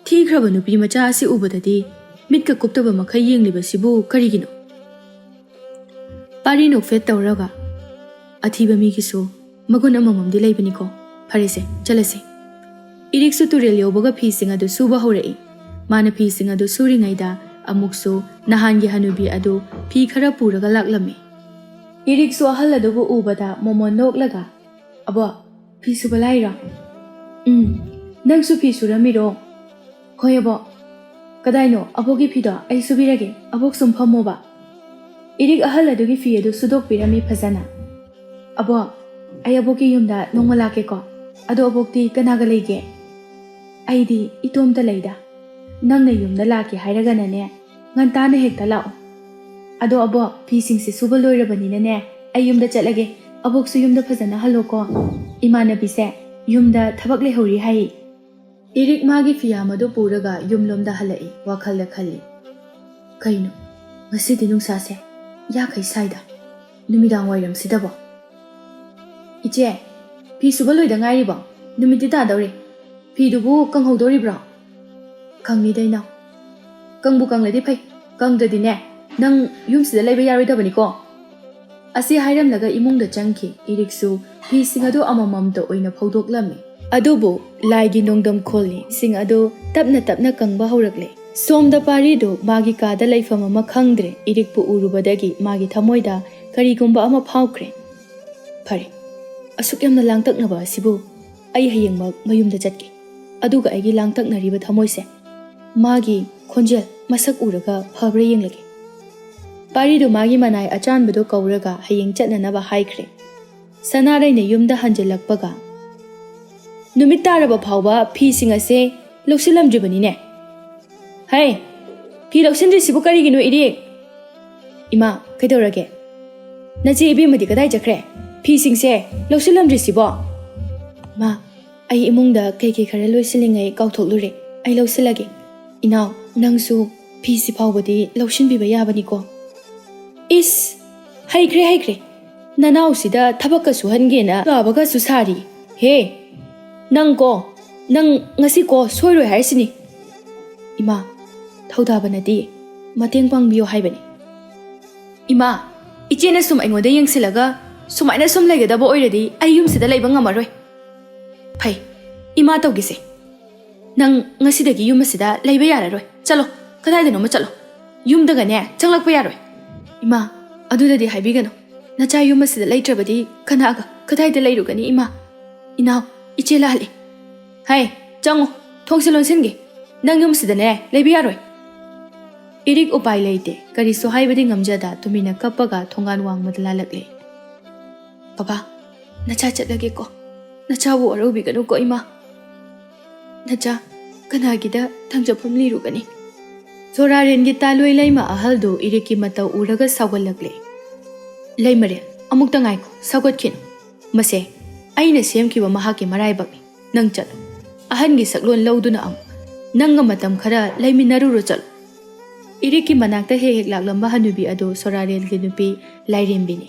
ꯊꯤꯈ꯭ꯔꯕ ꯅꯨꯄꯤ ꯃꯆꯥ ꯑꯁꯤ ꯎꯕꯗꯗꯤ ꯃꯤꯠꯀ ꯀꯨꯞꯇꯕ ꯃꯈꯩ ꯌꯦꯡꯂꯤꯕꯁꯤꯕꯨ ꯀꯔꯤꯒꯤꯅꯣ? ꯄꯥꯔꯤ ꯅꯣꯛꯐꯦꯠ ꯇꯧꯔꯒ, "ꯑꯊꯤꯕ ꯃꯤꯒꯤꯁꯨ ꯃꯒꯨꯟ ꯑꯃꯃꯝꯗꯤ ꯂꯩꯕꯅꯤꯀꯣ꯫ ꯐꯔꯦꯁꯦ, ꯆꯠꯂꯁꯦ꯫" ꯏꯔꯤꯛꯁꯨ ꯇꯨꯔꯦꯜ ꯌꯧꯕꯒ ꯐꯤꯁꯤꯡ ꯑꯗꯨ ꯁꯨꯕ ꯍꯧꯔꯛꯏ꯫ ꯃꯥꯅ ꯐꯤꯁꯤꯡ ꯑꯗꯨ ꯁꯨꯔꯤꯉꯩꯗ ꯑꯃꯨꯛꯁꯨ ꯅꯍꯥꯟꯒꯤ ꯍꯅꯨꯕꯤ ꯑꯗꯨ ꯐꯤ ꯈꯔ ꯄꯨꯔꯒ ꯂꯥꯛꯂꯝꯃꯤ꯫ ꯏꯔꯤꯛꯁꯨ ꯑꯍꯜ ꯑꯗꯨꯕꯨ ꯎꯕꯗ ꯃꯣꯃꯣꯟ ꯅꯣꯛꯂꯒ, "ꯑꯕꯣ, ꯐꯤ ꯁꯨꯕ ꯂꯥꯛꯏꯔꯣ?" "ꯎꯝ, ꯅꯪꯁꯨ ꯐꯤ ꯁꯨꯔꯝꯃꯤꯔꯣ?" "ꯍꯣꯏ ꯑꯕꯣ꯫" "ꯀꯗꯥꯏꯅꯣ ꯑꯕꯣꯛꯀꯤ ꯐꯤꯗꯣ? ꯑꯩ ꯁꯨꯕꯤꯔꯒꯦ, ꯑꯕꯣꯛ ꯁꯨꯝ ꯐꯝꯃꯣꯕ꯫" ꯏꯔꯤꯛ ꯑꯍꯜ ꯑꯗꯨꯒꯤ ꯐꯤ ꯑꯗꯨ ꯁꯨꯗꯣꯛꯄꯤꯔꯝꯃꯤ ꯐꯖꯅ꯫ "ꯑꯕꯣ, ꯑꯩ ꯑꯕꯣꯛꯀꯤ ꯌꯨꯝꯗ ꯅꯣꯡꯃ ꯂꯥꯛꯀꯦꯀꯣ꯫ ꯑꯗꯣ ꯑꯕꯣꯛꯇꯤ ꯀꯅꯥꯒ ꯂꯩꯒꯦ?" "ꯑꯩꯗꯤ ꯏꯇꯣꯝꯇ ꯂꯩꯗ꯫ ꯅꯪꯅ ꯌꯨꯝꯗ ꯂꯥꯛꯀꯦ ꯍꯥꯏꯔꯒꯅꯅꯦ, ꯉꯟꯇꯥꯅ ꯍꯦꯛꯇ ꯂꯥꯛꯑꯣ꯫ ꯑꯗꯣ ꯑꯕꯣ, ꯐꯤꯁꯤꯡꯁꯦ ꯁꯨꯕ ꯂꯣꯏꯔꯕꯅꯤꯅꯅꯦ, ꯑꯩ ꯌꯨꯝꯗ ꯆꯠꯂꯒꯦ꯫ ꯑꯕꯣꯛꯁꯨ ꯌꯨꯝꯗ ꯐꯖꯅ ꯍꯜꯂꯣꯀꯣ꯫ ꯏꯃꯥꯟꯅꯕꯤꯁꯦ ꯌꯨꯝꯗ ꯊꯕꯛ ꯂꯩꯍꯧꯔꯤ ꯍꯥꯏ꯫" ꯏꯔꯤꯛ ꯃꯥꯒꯤ ꯐꯤꯌꯥꯝ ꯑꯗꯨ ꯄꯨꯔꯒ ꯌꯨꯝꯂꯣꯝꯗ ꯍꯜꯂꯛꯏ꯫ ꯋꯥꯈꯜꯗ ꯈꯜꯂꯤ, "ꯀꯩꯅꯣ, ꯉꯁꯤꯗꯤ ꯅꯨꯡꯁꯥꯁꯦ ꯌꯥꯈꯩ ꯁꯥꯏꯗ, ꯅꯨꯃꯤꯗꯥꯡ ꯋꯥꯏꯔꯝꯁꯤꯗꯕꯣ?" "ꯏꯆꯦ, ꯐꯤ ꯁꯨꯕ ꯂꯣꯏꯗ ꯉꯥꯏꯔꯤꯕꯣ? ꯅꯨꯃꯤꯠꯇꯤ ꯇꯥꯗꯧꯔꯦ꯫ ꯐꯤꯗꯨꯕꯨ ꯀꯪꯍꯧꯗꯣꯔꯤꯕ꯭ꯔꯣ?" "ꯀꯪꯅꯤꯗ ꯏꯅꯥꯎ꯫ ꯀꯪꯕꯨ ꯀꯪꯂꯗꯤ ꯐꯩ, ꯀꯪꯗ꯭ꯔꯗꯤꯅꯦ, ꯅꯪ ꯌꯨꯝꯁꯤꯗ ꯂꯩꯕ ꯌꯥꯔꯣꯏꯗꯕꯅꯤꯀꯣ꯫" ꯑꯁꯤ ꯍꯥꯏꯔꯝꯂꯒ ꯏꯃꯨꯡꯗ ꯆꯪꯈꯤ꯫ ꯏꯔꯤꯛꯁꯨ ꯐꯤꯁꯤꯡ ꯑꯗꯨ ꯑꯃꯃꯝꯇ ꯑꯣꯏꯅ ꯐꯧꯗꯣꯛꯂꯝꯃꯤ꯫ ꯑꯗꯨꯕꯨ ꯂꯥꯏꯒꯤ ꯅꯣꯡꯗꯝ ꯈꯣꯜꯂꯤ ꯁꯤꯡ ꯑꯗꯨ ꯇꯞꯅ ꯇꯞꯅ ꯀꯪꯕ ꯍꯧꯔꯛꯂꯦ꯫ ꯁꯣꯝꯗ ꯄꯥꯔꯤꯗꯨ ꯃꯥꯒꯤ ꯀꯥꯗ ꯂꯩꯐꯝ ꯑꯃ ꯈꯪꯗ꯭ꯔꯦ꯫ ꯏꯔꯤꯛꯄꯨ ꯎꯔꯨꯕꯗꯒꯤ ꯃꯥꯒꯤ ꯊꯃꯣꯏꯗ ꯀꯔꯤꯒꯨꯝꯕ ꯑꯃ ꯐꯥꯎꯈ꯭ꯔꯦ꯫ "ꯐꯔꯦ, ꯑꯁꯨꯛ ꯌꯥꯝꯅ ꯂꯥꯡꯇꯛꯅꯕ ꯑꯁꯤꯕꯨ ꯑꯩ ꯍꯌꯦꯡꯃꯛ ꯃꯌꯨꯝꯗ ꯆꯠꯀꯦ꯫ ꯑꯗꯨꯒ ꯑꯩꯒꯤ ꯂꯥꯡꯇꯛꯅꯔꯤꯕ ꯊꯃꯣꯏꯁꯦ ꯃꯥꯒꯤ ꯈꯣꯟꯖꯦꯜ ꯃꯁꯛ ꯎꯔꯒ ꯐꯕ꯭ꯔꯥ ꯌꯦꯡꯂꯒꯦ꯫" ꯄꯥꯔꯤꯗꯨ ꯃꯥꯒꯤ ꯃꯅꯥꯏ ꯑꯆꯥꯟꯕꯗꯨ ꯀꯧꯔꯒ ꯍꯌꯦꯡ ꯆꯠꯅꯅꯕ ꯍꯥꯏꯈ꯭ꯔꯦ꯫ ꯁꯅꯥꯔꯩꯅ ꯌꯨꯝꯗ ꯍꯟꯖꯤꯜꯂꯛꯄꯒ, "ꯅꯨꯃꯤꯠ ꯇꯥꯔꯕ ꯐꯥꯎꯕ ꯐꯤꯁꯤꯡ ꯑꯁꯦ ꯂꯧꯁꯤꯜꯂꯝꯗ꯭ꯔꯤꯕꯅꯤꯅꯦ꯫ ꯍꯩ, ꯐꯤ ꯂꯧꯁꯤꯟꯗ꯭ꯔꯤꯁꯤꯕꯨ ꯀꯔꯤꯒꯤꯅꯣ, ꯏꯔꯤꯛ?" "ꯏꯃꯥ, ꯀꯩꯗꯧꯔꯒꯦ? ꯅꯆꯦ ꯏꯕꯦꯝꯃꯗꯤ ꯀꯗꯥꯏ ꯆꯠꯈ꯭ꯔꯦ? ꯐꯤꯁꯤꯡꯁꯦ ꯂꯧꯁꯤꯜꯂꯝꯗ꯭ꯔꯤꯁꯤꯕꯣ?" "ꯃꯥ, ꯑꯩ ꯏꯃꯨꯡꯗ ꯀꯩ ꯀꯩ ꯈꯔ ꯂꯣꯏꯁꯤꯜꯂꯤꯉꯩ ꯀꯥꯎꯊꯣꯛꯂꯨꯔꯦ꯫ ꯑꯩ ꯂꯧꯁꯤꯜꯂꯒꯦ꯫ ꯏꯅꯥꯎ, ꯅꯪꯁꯨ ꯐꯤꯁꯤ ꯐꯥꯎꯕꯗꯤ ꯂꯧꯁꯤꯟꯕꯤꯕ ꯌꯥꯕꯅꯤꯀꯣ꯫" "ꯏꯁ, ꯍꯩꯈ꯭ꯔꯦ, ꯍꯩꯈ꯭ꯔꯦ꯫ ꯅꯅꯥꯎꯁꯤꯗ ꯊꯕꯛꯀ ꯁꯨꯍꯟꯒꯦꯅ ꯀꯥꯕꯒꯁꯨ ꯁꯥꯔꯤ꯫ ꯍꯦ, ꯅꯪꯀꯣ, ꯅꯪ ꯉꯁꯤꯀꯣ ꯁꯣꯏꯔꯣꯏ ꯍꯥꯏꯔꯤꯁꯤꯅꯤ꯫ "ꯏꯃꯥ, ꯊꯧꯗꯥꯕ ꯅꯠꯇꯦ, ꯃꯇꯦꯡ ꯄꯥꯡꯕꯤꯌꯣ ꯍꯥꯏꯕꯅꯤ꯫ ꯏꯃꯥ, ꯏꯆꯦꯅ ꯁꯨꯝ ꯑꯩꯉꯣꯟꯗ ꯌꯦꯡꯁꯤꯜꯂꯒ ꯁꯨꯃꯥꯏꯅ ꯁꯨꯝ ꯂꯩꯒꯗꯕ ꯑꯣꯏꯔꯗꯤ ꯑꯩ ꯌꯨꯝꯁꯤꯗ ꯂꯩꯕ ꯉꯝꯃꯔꯣꯏ꯫ ꯐꯩ, ꯏꯃꯥ ꯇꯧꯒꯦꯁꯦ꯫ ꯅꯪ ꯉꯁꯤꯗꯒꯤ ꯌꯨꯝ ꯑꯁꯤꯗ ꯂꯩꯕ ꯌꯥꯔꯔꯣꯏ꯫ ꯆꯠꯂꯣ, ꯀꯗꯥꯏꯗꯅꯣꯃ ꯆꯠꯂꯣ꯫ ꯌꯨꯝꯗꯒꯅꯦ ꯆꯪꯂꯛꯄ ꯌꯥꯔꯣꯏ꯫" "ꯏꯃꯥ, ꯑꯗꯨꯗꯗꯤ ꯍꯥꯏꯕꯤꯒꯅꯨ꯫ ꯅꯆꯥ ꯌꯨꯝ ꯑꯁꯤꯗ ꯂꯩꯇ꯭ꯔꯕꯗꯤ ꯀꯅꯥꯒ ꯀꯗꯥꯏꯗ ꯂꯩꯔꯨꯒꯅꯤ ꯏꯃꯥ? ꯏꯅꯥꯎ, ꯏꯆꯦ ꯂꯥꯛꯍꯜꯂꯤ꯫ ꯍꯥꯏ, ꯆꯪꯉꯣ, ꯊꯣꯡꯁꯦ ꯂꯣꯟꯁꯤꯟꯒꯦ꯫ ꯅꯪ ꯌꯨꯝꯁꯤꯗꯅꯦ ꯂꯩꯕ ꯌꯥꯔꯣꯏ꯫" ꯏꯔꯤꯛ ꯎꯄꯥꯏ ꯂꯩꯇꯦ, ꯀꯔꯤꯁꯨ ꯍꯥꯏꯕꯗꯤ ꯉꯝꯖꯗ ꯇꯨꯃꯤꯟꯅ ꯀꯞꯄꯒ ꯊꯣꯡꯒꯥꯟ ꯋꯥꯡꯃꯗ ꯂꯥꯜꯂꯛꯂꯦ꯫ "ꯕꯕꯥ, ꯅꯆꯥ ꯆꯠꯂꯒꯦꯀꯣ꯫ ꯅꯆꯥꯕꯨ ꯋꯥꯔꯧꯕꯤꯒꯅꯨꯀꯣ ꯏꯃꯥ꯫ ꯅꯆꯥ ꯀꯅꯥꯒꯤꯗ ꯊꯥꯡꯖꯐꯝ ꯂꯤꯔꯨꯒꯅꯤ?" ꯁꯣꯔꯥꯔꯦꯟꯒꯤ ꯇꯥꯂꯣꯏ ꯂꯩꯃ ꯑꯍꯜꯗꯨ ꯏꯔꯤꯛꯀꯤ ꯃꯇꯧ ꯎꯔꯒ ꯁꯥꯎꯒꯠꯂꯛꯂꯦ꯫ "ꯂꯩꯃꯔꯦꯜ, ꯑꯃꯨꯛꯇ ꯉꯥꯏꯈꯣ, ꯁꯥꯎꯒꯠꯈꯤꯅꯨ꯫ ꯃꯁꯦ ꯑꯩꯅ ꯁꯦꯝꯈꯤꯕ ꯃꯍꯥꯛꯀꯤ ꯃꯔꯥꯏꯕꯛꯅꯤ꯫ ꯅꯪ ꯆꯠꯂꯨ꯫ ꯑꯍꯟꯒꯤ ꯁꯛꯂꯣꯟ ꯂꯧꯗꯨꯅ ꯑꯃꯨꯛ ꯅꯪꯒ ꯃꯇꯝ ꯈꯔ ꯂꯩꯃꯤꯟꯅꯔꯨꯔꯣ, ꯆꯠꯂꯨ꯫" ꯏꯔꯤꯛꯀꯤ ꯃꯅꯥꯛꯇ ꯍꯦꯛ ꯍꯦꯛ ꯂꯥꯛꯂꯝꯕ ꯍꯅꯨꯕꯤ ꯑꯗꯨ ꯁꯣꯔꯥꯔꯦꯜꯒꯤ ꯅꯨꯄꯤ ꯂꯥꯏꯔꯦꯝꯕꯤꯅꯤ꯫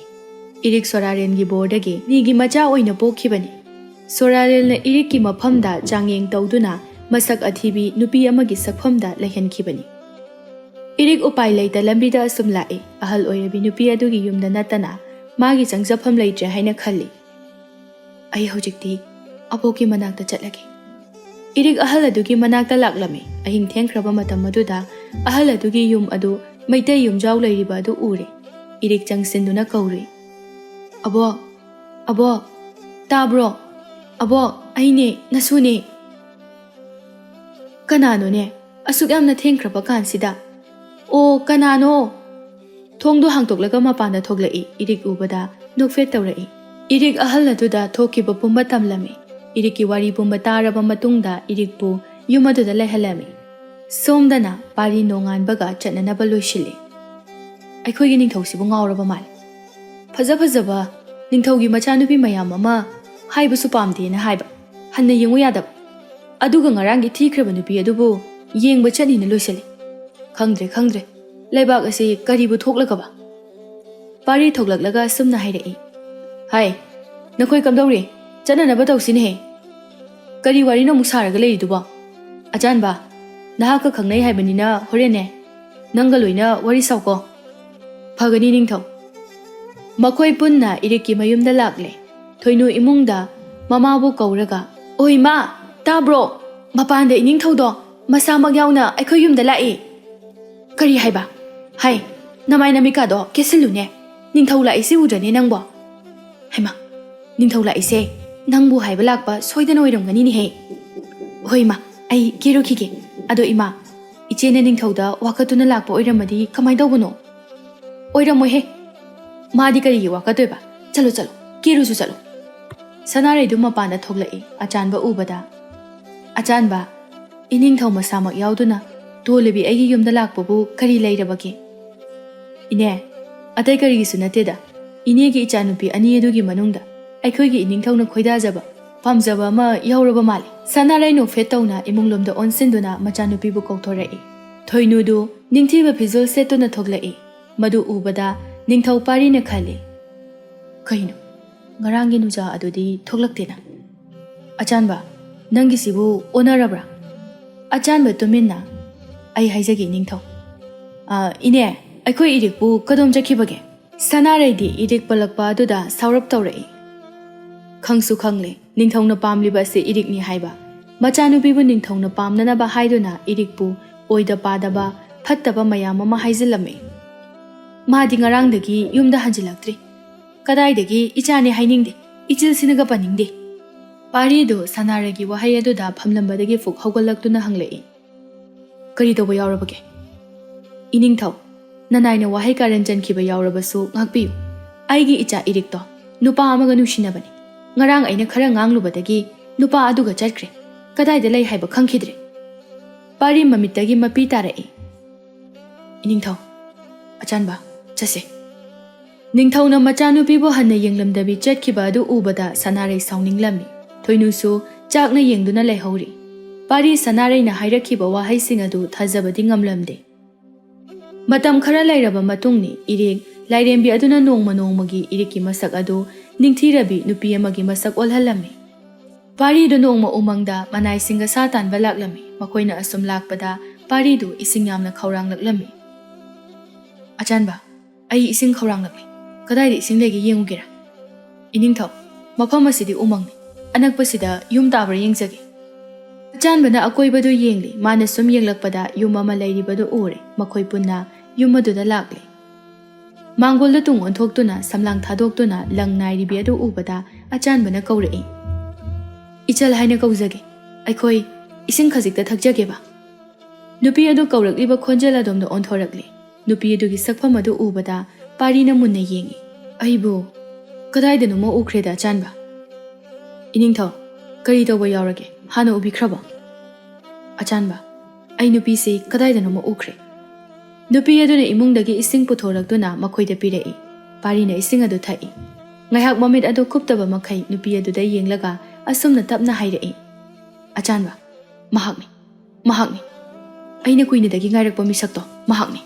ꯏꯔꯤꯛ ꯁꯣꯔꯥꯔꯦꯜꯒꯤ ꯕꯣꯔꯗꯒꯤ ꯃꯤꯒꯤ ꯃꯆꯥ ꯑꯣꯏꯅ ꯄꯣꯛꯈꯤꯕꯅꯤ꯫ ꯁꯣꯔꯥꯔꯦꯜꯅ ꯏꯔꯤꯛꯀꯤ ꯃꯐꯝꯗ ꯆꯥꯡꯌꯦꯡ ꯇꯧꯗꯨꯅ ꯃꯁꯛ ꯑꯊꯤꯕꯤ ꯅꯨꯄꯤ ꯑꯃꯒꯤ ꯁꯛꯐꯝꯗ ꯂꯩꯍꯟꯈꯤꯕꯅꯤ꯫ ꯏꯔꯤꯛ ꯎꯄꯥꯏ ꯂꯩꯇ ꯂꯝꯕꯤꯗ ꯑꯁꯨꯝ ꯂꯥꯛꯏ꯫ ꯑꯍꯜ ꯑꯣꯏꯔꯕꯤ ꯅꯨꯄꯤ ꯑꯗꯨꯒꯤ ꯌꯨꯝꯗ ꯅꯠꯇꯅ ꯃꯥꯒꯤ ꯆꯪꯖꯐꯝ ꯂꯩꯇ꯭ꯔꯦ ꯍꯥꯏꯅ ꯈꯜꯂꯤ꯫ "ꯑꯩ ꯍꯧꯖꯤꯛꯇꯤ ꯑꯕꯣꯛꯀꯤ ꯃꯅꯥꯛꯇ ꯆꯠꯂꯒꯦ꯫" ꯏꯔꯤꯛ ꯑꯍꯜ ꯑꯗꯨꯒꯤ ꯃꯅꯥꯛꯇ ꯂꯥꯛꯂꯝꯃꯤ꯫ ꯑꯍꯤꯡ ꯊꯦꯡꯈ꯭ꯔꯕ ꯃꯇꯝ ꯑꯗꯨꯗ ꯑꯍꯜ ꯑꯗꯨꯒꯤ ꯌꯨꯝ ꯑꯗꯨ ꯃꯩꯇꯩ ꯌꯨꯝꯖꯥꯎ ꯂꯩꯔꯤꯕ ꯑꯗꯨ ꯎꯔꯦ꯫ ꯏꯔꯤꯛ ꯆꯪꯁꯤꯟꯗꯨꯅ ꯀꯧꯔꯨꯏ, "ꯑꯕꯣꯛ, ꯑꯕꯣꯛ, ꯇꯥꯕ꯭ꯔꯣ? ꯑꯕꯣꯛ, ꯑꯩꯅꯦ, ꯅꯁꯨꯅꯦ꯫" "ꯀꯅꯥꯅꯣꯅꯦ ꯑꯁꯨꯛ ꯌꯥꯝꯅ ꯊꯦꯡꯈ꯭ꯔꯕ ꯀꯥꯟꯁꯤꯗ? ꯑꯣ, ꯀꯅꯥꯅꯣ?" ꯊꯣꯡꯗꯨ ꯍꯥꯡꯗꯣꯛꯂꯒ ꯃꯄꯥꯟꯗ ꯊꯣꯛꯂꯛꯏ꯫ ꯏꯔꯤꯛ ꯎꯕꯗ ꯅꯣꯛꯐꯦꯠ ꯇꯧꯔꯛꯏ꯫ ꯏꯔꯤꯛ ꯑꯍꯜ ꯑꯗꯨꯗ ꯊꯣꯛꯈꯤꯕ ꯄꯨꯝꯕ ꯇꯝꯂꯝꯃꯤ꯫ ꯏꯔꯤꯛꯀꯤ ꯋꯥꯔꯤ ꯄꯨꯝꯕ ꯇꯥꯔꯕ ꯃꯇꯨꯡꯗ ꯏꯔꯤꯛꯄꯨ ꯌꯨꯝ ꯑꯗꯨꯗ ꯂꯩꯍꯜꯂꯝꯃꯤ꯫ ꯁꯣꯝꯗꯅ ꯄꯥꯔꯤ ꯅꯣꯡꯉꯥꯟꯕꯒ ꯆꯠꯅꯅꯕ ꯂꯣꯏꯁꯤꯜꯂꯤ꯫ "ꯑꯩꯈꯣꯏꯒꯤ ꯅꯤꯡꯊꯧꯁꯤꯕꯨ ꯉꯥꯎꯔꯕ ꯃꯥꯜꯂꯤ꯫ ꯐꯖ ꯐꯖꯕ ꯅꯤꯡꯊꯧꯒꯤ ꯃꯆꯥꯅꯨꯄꯤ ꯃꯌꯥꯝ ꯑꯃ ꯍꯥꯏꯕꯁꯨ ꯄꯥꯝꯗꯦꯅ ꯍꯥꯏꯕ, ꯍꯟꯅ ꯌꯦꯡꯉꯨ ꯌꯥꯗꯕ꯫ ꯑꯗꯨꯒ ꯉꯔꯥꯡꯒꯤ ꯊꯤꯈ꯭ꯔꯕ ꯅꯨꯄꯤ ꯑꯗꯨꯕꯨ ꯌꯦꯡꯕ ꯆꯠꯅꯤꯅ ꯂꯣꯏꯁꯤꯜꯂꯤ꯫ ꯈꯪꯗ꯭ꯔꯦ, ꯈꯪꯗ꯭ꯔꯦ, ꯂꯩꯕꯥꯛ ꯑꯁꯤ ꯀꯔꯤꯕꯨ ꯊꯣꯛꯂꯒꯕ?" ꯄꯥꯔꯤ ꯊꯣꯛꯂꯛꯂꯒ ꯑꯁꯨꯝꯅ ꯍꯥꯏꯔꯛꯏ, "ꯍꯥꯏ, ꯅꯈꯣꯏ ꯀꯝꯗꯧꯔꯤ? ꯆꯠꯅꯅꯕ ꯇꯧꯁꯤꯅꯦꯍꯦ꯫ ꯀꯔꯤ ꯋꯥꯔꯤꯅꯣ ꯑꯃꯨꯛ ꯁꯥꯔꯒ ꯂꯩꯔꯤꯗꯨꯕꯣ? ꯑꯆꯥꯟꯕ, ꯅꯍꯥꯛꯀ ꯈꯪꯅꯩ ꯍꯥꯏꯕꯅꯤꯅ ꯍꯣꯔꯦꯟꯅꯦ, ꯅꯪꯒ ꯂꯣꯏꯅ ꯋꯥꯔꯤ ꯁꯥꯎꯀꯣ꯫ ꯐꯒꯅꯤ, ꯅꯤꯡꯊꯧ꯫ ꯃꯈꯣꯏ ꯄꯨꯟꯅ ꯏꯔꯤꯛꯀꯤ ꯃꯌꯨꯝꯗ ꯂꯥꯛꯂꯦ꯫ ꯊꯣꯏꯅꯨ ꯏꯃꯨꯡꯗ ꯃꯃꯥꯕꯨ ꯀꯧꯔꯒ, "ꯑꯣ ꯏꯃꯥ, ꯇꯥꯕ꯭ꯔꯣ? ꯃꯄꯥꯟꯗ ꯏꯅꯤꯡꯊꯧꯗꯣ ꯃꯁꯥꯃꯛ ꯌꯥꯎꯅ ꯑꯩꯈꯣꯏ ꯌꯨꯝꯗ ꯂꯥꯛꯏ꯫" "ꯀꯔꯤ ꯍꯥꯏꯕ? ꯍꯥꯏ, ꯅꯃꯥꯏ ꯅꯃꯤꯠꯀꯥꯗꯣ ꯀꯦꯁꯤꯜꯂꯨꯅꯦ꯫ ꯅꯤꯡꯊꯧ ꯂꯥꯛꯏꯁꯤ ꯎꯗ꯭ꯔꯅꯦ ꯅꯪꯕꯣ?" "ꯍꯩꯃꯥ, ꯅꯤꯡꯊꯧ ꯂꯥꯛꯏꯁꯦ ꯅꯪꯕꯨ ꯍꯥꯏꯕ ꯂꯥꯛꯄ ꯁꯣꯏꯗꯅ ꯑꯣꯏꯔꯝꯒꯅꯤꯅꯦꯍꯦ꯫ ꯍꯣꯏ ꯏꯃꯥ, ꯑꯩ ꯀꯦꯔꯨꯈꯤꯒꯦ꯫ ꯑꯗꯣ ꯏꯃꯥ, ꯏꯆꯦꯅ ꯅꯤꯡꯊꯧꯗ ꯋꯥꯀꯠꯇꯨꯅ ꯂꯥꯛꯄ ꯑꯣꯏꯔꯝꯃꯗꯤ ꯀꯃꯥꯏꯅ ꯇꯧꯕꯅꯣ?" "ꯑꯣꯏꯔꯝꯃꯣꯏꯍꯦ꯫ ꯃꯥꯗꯤ ꯀꯔꯤꯒꯤ ꯋꯥꯀꯠꯇꯣꯏꯕ? ꯆꯠꯂꯣ, ꯆꯠꯂꯣ, ꯀꯦꯔꯨꯁꯨ ꯆꯠꯂꯣ꯫" ꯁꯅꯥꯔꯩꯗꯨ ꯃꯄꯥꯟꯗ ꯊꯣꯛꯂꯛꯏ꯫ ꯑꯆꯥꯟꯕ ꯎꯕꯗ, "ꯑꯆꯥꯟꯕ, ꯏꯅꯤꯡꯊꯧ ꯃꯁꯥꯃꯛ ꯌꯥꯎꯗꯨꯅ ꯇꯣꯂꯨꯕꯤ ꯑꯩꯒꯤ ꯌꯨꯝꯗ ꯂꯥꯛꯄꯕꯨ ꯀꯔꯤ ꯂꯩꯔꯕꯒꯦ?" "ꯏꯅꯦ, ꯑꯇꯩ ꯀꯔꯤꯒꯤꯁꯨ ꯅꯠꯇꯦꯗ꯫ ꯏꯅꯦꯒꯤ ꯏꯆꯥꯅꯨꯄꯤ ꯑꯅꯤ ꯑꯗꯨꯒꯤ ꯃꯅꯨꯡꯗ ꯑꯩꯈꯣꯏꯒꯤ ꯏꯅꯤꯡꯊꯧꯅ ꯈꯣꯏꯗꯥꯖꯕ, ꯄꯥꯝꯖꯕ ꯑꯃ ꯌꯥꯎꯔꯕ ꯃꯥꯜꯂꯦ꯫" ꯁꯅꯥꯔꯩ ꯅꯣꯛꯐꯦꯠ ꯇꯧꯅ ꯏꯃꯨꯡꯂꯣꯝꯗ ꯑꯣꯟꯁꯤꯟꯗꯨꯅ ꯃꯆꯥꯅꯨꯄꯤꯕꯨ ꯀꯧꯊꯣꯔꯛꯏ꯫ ꯊꯣꯏꯅꯨꯗꯨ ꯅꯤꯡꯊꯤꯕ ꯐꯤꯖꯣꯜ ꯁꯦꯠꯇꯨꯅ ꯊꯣꯛꯂꯛꯏ꯫ ꯃꯗꯨ ꯎꯕꯗ ꯅꯤꯡꯊꯧ ꯄꯥꯔꯤꯅ ꯈꯜꯂꯤ, "ꯀꯩꯅꯣ, ꯉꯔꯥꯡꯒꯤ ꯅꯨꯖꯥ ꯑꯗꯨꯗꯤ ꯊꯣꯛꯂꯛꯇꯦꯅ꯫ ꯑꯆꯥꯟꯕ, ꯅꯪꯒꯤꯁꯤꯕꯨ ꯑꯣꯟꯅꯔꯕ꯭ꯔꯥ?" ꯑꯆꯥꯟꯕ ꯇꯨꯃꯤꯟꯅ, "ꯑꯩ ꯍꯥꯏꯖꯒꯦ, ꯏꯅꯤꯡꯊꯧ꯫" "ꯑ, ꯏꯅꯦ, ꯑꯩꯈꯣꯏ ꯏꯔꯤꯛꯄꯨ ꯀꯗꯣꯝ ꯆꯠꯈꯤꯕꯒꯦ?" ꯁꯅꯥꯔꯩꯗꯤ ꯏꯔꯤꯛ ꯄꯜꯂꯛꯄ ꯑꯗꯨꯗ ꯁꯥꯎꯔꯞ ꯇꯧꯔꯛꯏ꯫ ꯈꯪꯁꯨ ꯈꯪꯂꯦ ꯅꯤꯡꯊꯧꯅ ꯄꯥꯝꯂꯤꯕ ꯑꯁꯤ ꯏꯔꯤꯛꯅꯤ ꯍꯥꯏꯕ꯫ ꯃꯆꯥꯅꯨꯄꯤꯕꯨ ꯅꯤꯡꯊꯧꯅ ꯄꯥꯝꯅꯅꯕ ꯍꯥꯏꯗꯨꯅ ꯏꯔꯤꯛꯄꯨ ꯑꯣꯏꯗ ꯄꯥꯗꯕ, ꯐꯠꯇꯕ ꯃꯌꯥꯝ ꯑꯃ ꯍꯥꯏꯖꯤꯜꯂꯝꯃꯤ꯫ "ꯃꯥꯗꯤ ꯉꯔꯥꯡꯗꯒꯤ ꯌꯨꯝꯗ ꯍꯟꯖꯤꯜꯂꯛꯇ꯭ꯔꯤ꯫ ꯀꯗꯥꯏꯗꯒꯤ ꯏꯆꯥꯅꯦ ꯍꯥꯏꯅꯤꯡꯗꯦ, ꯏꯆꯤꯜꯁꯤꯅꯒ ꯄꯟꯅꯤꯡꯗꯦ꯫" ꯄꯥꯔꯤꯗꯨ ꯁꯅꯥꯔꯩꯒꯤ ꯋꯥꯍꯩ ꯑꯗꯨꯗ ꯐꯝꯂꯝꯕꯗꯒꯤ ꯐꯨꯛ ꯍꯧꯒꯠꯂꯛꯇꯨꯅ ꯍꯪꯂꯛꯏ꯫ "ꯀꯔꯤ ꯇꯧꯕ ꯌꯥꯎꯔꯕꯒꯦ?" "ꯏꯅꯤꯡꯊꯧ, ꯅꯅꯥꯏꯅ ꯋꯥꯍꯩ ꯀꯥꯔꯟ ꯆꯟꯈꯤꯕ ꯌꯥꯎꯔꯕꯁꯨ ꯉꯥꯛꯄꯤꯌꯨ꯫ ꯑꯩꯒꯤ ꯏꯆꯥ ꯏꯔꯤꯛꯇꯣ ꯅꯨꯄꯥ ꯑꯃꯒ ꯅꯨꯡꯁꯤꯅꯕꯅꯤ꯫ ꯉꯔꯥꯡ ꯑꯩꯅ ꯈꯔ ꯉꯥꯡꯂꯨꯕꯗꯒꯤ ꯅꯨꯄꯥ ꯑꯗꯨꯒ ꯆꯠꯈ꯭ꯔꯦ꯫ ꯀꯗꯥꯏꯗ ꯂꯩ ꯍꯥꯏꯕ ꯈꯪꯈꯤꯗ꯭ꯔꯦ꯫" ꯄꯥꯔꯤ ꯃꯃꯤꯠꯇꯒꯤ ꯃꯄꯤ ꯇꯥꯔꯛꯏ꯫ "ꯏꯅꯤꯡꯊꯧ, ꯑꯆꯥꯟꯕ, ꯆꯠꯁꯦ꯫" ꯅꯤꯡꯊꯧꯅ ꯃꯆꯥꯅꯨꯄꯤꯕꯨ ꯍꯟꯅ ꯌꯦꯡꯂꯝꯗꯕꯤ ꯆꯠꯈꯤꯕ ꯑꯗꯨ ꯎꯕꯗ ꯁꯅꯥꯔꯩ ꯁꯥꯎꯅꯤꯡꯂꯝꯃꯤ꯫ ꯊꯣꯏꯅꯨꯁꯨ ꯆꯥꯛꯅ ꯌꯦꯡꯗꯨꯅ ꯂꯩꯍꯧꯔꯤ꯫ ꯄꯥꯔꯤ ꯁꯅꯥꯔꯩꯅ ꯍꯥꯏꯔꯛꯈꯤꯕ ꯋꯥꯍꯩꯁꯤꯡ ꯑꯗꯨ ꯊꯥꯖꯕꯗꯤ ꯉꯝꯂꯝꯗꯦ꯫ ꯃꯇꯝ ꯈꯔ ꯂꯩꯔꯕ ꯃꯇꯨꯡꯅꯤ ꯏꯔꯤꯛ ꯂꯥꯏꯔꯦꯝꯕꯤ ꯑꯗꯨꯅ ꯅꯣꯡꯃ ꯅꯣꯡꯃꯒꯤ ꯏꯔꯤꯛꯀꯤ ꯃꯁꯛ ꯑꯗꯨ ꯅꯤꯡꯊꯤꯔꯕꯤ ꯅꯨꯄꯤ ꯑꯃꯒꯤ ꯃꯁꯛ ꯑꯣꯜꯍꯜꯂꯝꯃꯤ꯫ ꯄꯥꯔꯤꯗꯨ ꯅꯣꯡꯃ ꯎꯃꯪꯗ ꯃꯅꯥꯏꯁꯤꯡꯒ ꯁꯥ ꯇꯥꯟꯕ ꯂꯥꯛꯂꯝꯃꯤ꯫ ꯃꯈꯣꯏꯅ ꯑꯁꯨꯝ ꯂꯥꯛꯄꯗ ꯄꯥꯔꯤꯗꯨ ꯏꯁꯤꯡ ꯌꯥꯝꯅ ꯈꯧꯔꯥꯡꯂꯛꯂꯝꯃꯤ꯫ "ꯑꯆꯥꯟꯕ, ꯑꯩ ꯏꯁꯤꯡ ꯈꯧꯔꯥꯡꯂꯛꯂꯦ꯫ ꯀꯗꯥꯏꯗ ꯏꯁꯤꯡ ꯂꯩꯒꯦ ꯌꯦꯡꯉꯨꯒꯦꯔꯥ?" "ꯏꯅꯤꯡꯊꯧ, ꯃꯐꯝ ꯑꯁꯤꯗꯤ ꯎꯃꯪꯅꯤ꯫ ꯑꯅꯛꯄꯁꯤꯗ ꯌꯨꯝ ꯇꯥꯕ꯭ꯔꯥ ꯌꯦꯡꯖꯒꯦ꯫" ꯑꯆꯥꯟꯕꯅ ꯑꯀꯣꯏꯕꯗꯨ ꯌꯦꯡꯂꯤ꯫ ꯃꯥꯅ ꯁꯨꯝ ꯌꯦꯡꯂꯛꯄꯗ ꯌꯨꯝ ꯑꯃ ꯂꯩꯔꯤꯕꯗꯨ ꯎꯔꯦ꯫ ꯃꯈꯣꯏ ꯄꯨꯟꯅ ꯌꯨꯝ ꯑꯗꯨꯗ ꯂꯥꯛꯂꯦ꯫ ꯃꯥꯡꯒꯣꯜꯗ ꯇꯨꯡ ꯑꯣꯟꯊꯣꯛꯇꯨꯅ ꯁꯝꯂꯥꯡ ꯊꯥꯗꯣꯛꯇꯨꯅ ꯂꯪ ꯅꯥꯏꯔꯤꯕꯤ ꯑꯗꯨ ꯎꯕꯗ ꯑꯆꯥꯟꯕꯅ ꯀꯧꯔꯛꯏ, "ꯏꯆꯜ ꯍꯥꯏꯅ ꯀꯧꯖꯒꯦ꯫ ꯑꯩꯈꯣꯏ ꯏꯁꯤꯡ ꯈꯖꯤꯛꯇ ꯊꯛꯆꯒꯦꯕ꯫" ꯅꯨꯄꯤ ꯑꯗꯨ ꯀꯧꯔꯛꯂꯤꯕ ꯈꯣꯟꯖꯦꯜ ꯑꯗꯣꯝꯗ ꯑꯣꯟꯊꯣꯔꯛꯂꯤ꯫ ꯅꯨꯄꯤ ꯑꯗꯨꯒꯤ ꯁꯛꯐꯝ ꯑꯗꯨ ꯎꯕꯗ ꯄꯥꯔꯤꯅ ꯃꯨꯟꯅ ꯌꯦꯡꯉꯤ꯫ "ꯑꯩꯕꯨ ꯀꯗꯥꯏꯗꯅꯣꯃ ꯎꯈ꯭ꯔꯦꯗ, ꯑꯆꯥꯟꯕ꯫" "ꯏꯅꯤꯡꯊꯧ, ꯀꯔꯤ ꯇꯧꯕ ꯌꯥꯎꯔꯒꯦ? ꯍꯥꯟꯅ ꯎꯕꯤꯈ꯭ꯔꯕꯣ?" "ꯑꯆꯥꯟꯕ, ꯑꯩ ꯅꯨꯄꯤꯁꯤ ꯀꯗꯥꯏꯗꯅꯣꯃ ꯎꯈ꯭ꯔꯦ꯫" ꯅꯨꯄꯤ ꯑꯗꯨꯅ ꯏꯃꯨꯡꯗꯒꯤ ꯏꯁꯤꯡ ꯄꯨꯊꯣꯔꯛꯇꯨꯅ ꯃꯈꯣꯏꯗ ꯄꯤꯔꯛꯏ꯫ ꯄꯥꯔꯤꯅ ꯏꯁꯤꯡ ꯑꯗꯨ ꯊꯛꯏ꯫ ꯉꯥꯏꯍꯥꯛ ꯃꯃꯤꯠ ꯑꯗꯨ ꯈꯨꯞꯇꯕ ꯃꯈꯩ ꯅꯨꯄꯤ ꯑꯗꯨꯗ ꯌꯦꯡꯂꯒ ꯑꯁꯨꯝꯅ ꯇꯞꯅ ꯍꯥꯏꯔꯛꯏ, "ꯑꯆꯥꯟꯕ, ꯃꯍꯥꯛꯅꯤ, ꯃꯍꯥꯛꯅꯤ꯫ ꯑꯩꯅ ꯀꯨꯏꯅꯗꯒꯤ ꯉꯥꯏꯔꯛꯄ ꯃꯤꯁꯛꯇꯣ ꯃꯍꯥꯛꯅꯤ꯫"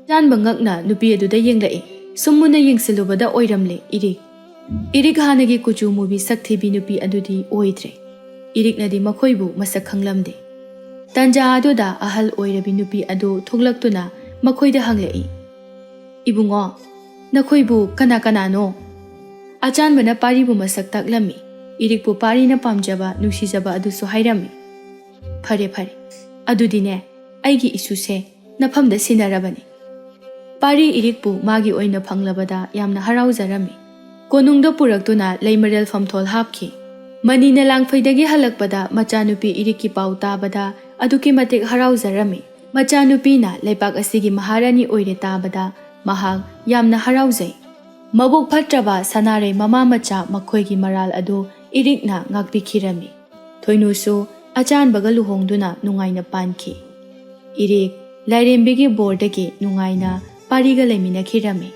ꯑꯆꯥꯟꯕ ꯉꯛꯅ ꯅꯨꯄꯤ ꯑꯗꯨꯗ ꯌꯦꯡꯂꯛꯏ꯫ ꯁꯨꯝ ꯃꯨꯟꯅ ꯌꯦꯡꯁꯤꯜꯂꯨꯕꯗ ꯑꯣꯏꯔꯝꯂꯦ ꯏꯔꯤꯛ꯫ ꯏꯔꯤꯛ ꯍꯥꯟꯅꯒꯤ ꯀꯨꯆꯨ ꯃꯨꯕꯤ ꯁꯛꯊꯤꯕꯤ ꯅꯨꯄꯤ ꯑꯗꯨꯗꯤ ꯑꯣꯏꯗ꯭ꯔꯦ꯫ ꯏꯔꯤꯛꯅꯗꯤ ꯃꯈꯣꯏꯕꯨ ꯃꯁꯛ ꯈꯪꯂꯝꯗꯦ꯫ ꯇꯟꯖꯥ ꯑꯗꯨꯗ ꯑꯍꯜ ꯑꯣꯏꯔꯕꯤ ꯅꯨꯄꯤ ꯑꯗꯨ ꯊꯣꯛꯂꯛꯇꯨꯅ ꯃꯈꯣꯏꯗ ꯍꯪꯂꯛꯏ, "ꯏꯕꯨꯡꯉꯣ, ꯅꯈꯣꯏꯕꯨ ꯀꯅꯥ ꯀꯅꯥꯅꯣ?" ꯑꯆꯥꯟꯕꯅ ꯄꯥꯔꯤꯕꯨ ꯃꯁꯛ ꯇꯥꯛꯂꯝꯃꯤ꯫ ꯏꯔꯤꯛꯄꯨ ꯄꯥꯔꯤꯅ ꯄꯥꯝꯖꯕ, ꯅꯨꯡꯁꯤꯖꯕ ꯑꯗꯨꯁꯨ ꯍꯥꯏꯔꯝꯃꯤ꯫ "ꯐꯔꯦ, ꯐꯔꯦ꯫ ꯑꯗꯨꯗꯤꯅꯦ, ꯑꯩꯒꯤ ꯏꯁꯨꯁꯦ ꯅꯐꯝꯗ ꯁꯤꯟꯅꯔꯕꯅꯤ꯫" ꯄꯥꯔꯤ ꯏꯔꯤꯛꯄꯨ ꯃꯥꯒꯤ ꯑꯣꯏꯅ ꯐꯪꯂꯕꯗ ꯌꯥꯝꯅ ꯍꯔꯥꯎꯖꯔꯝꯃꯤ꯫ ꯀꯣꯅꯨꯡꯗ ꯄꯨꯔꯛꯇꯨꯅ ꯂꯩꯃꯔꯦꯜ ꯐꯝꯊꯣꯜ ꯍꯥꯞꯈꯤ꯫ ꯃꯅꯤꯅ ꯂꯥꯡꯐꯩꯗꯒꯤ ꯍꯜꯂꯛꯄꯗ ꯃꯆꯥꯅꯨꯄꯤ ꯏꯔꯤꯛꯀꯤ ꯄꯥꯎ ꯇꯥꯕꯗ ꯑꯗꯨꯛꯀꯤ ꯃꯇꯤꯛ ꯍꯔꯥꯎꯖꯔꯝꯃꯤ꯫ ꯃꯆꯥꯅꯨꯄꯤꯅ ꯂꯩꯄꯥꯛ ꯑꯁꯤꯒꯤ ꯃꯍꯥꯔꯥꯅꯤ ꯑꯣꯏꯔꯦ ꯇꯥꯕꯗ ꯃꯍꯥꯛ ꯌꯥꯝꯅ ꯍꯔꯥꯎꯖꯩ꯫ ꯃꯕꯨꯛ ꯐꯠꯇ꯭ꯔꯕ ꯁꯅꯥꯔꯩ ꯃꯃꯥ ꯃꯆꯥ ꯃꯈꯣꯏꯒꯤ ꯃꯔꯥꯜ ꯑꯗꯨ ꯏꯔꯤꯛꯅ ꯉꯥꯛꯄꯤꯈꯤꯔꯝꯃꯤ꯫ ꯊꯣꯏꯅꯨꯁꯨ ꯑꯆꯥꯟꯕꯒ ꯂꯨꯍꯣꯡꯗꯨꯅ ꯅꯨꯡꯉꯥꯏꯅ ꯄꯥꯟꯈꯤ꯫ ꯏꯔꯤꯛ ꯂꯥꯏꯔꯦꯝꯕꯤꯒꯤ ꯕꯣꯔꯗꯒꯤ ꯅꯨꯡꯉꯥꯏꯅ ꯄꯥꯔꯤꯒ ꯂꯩꯃꯤꯟꯅꯈꯤꯔꯝꯃꯤ꯫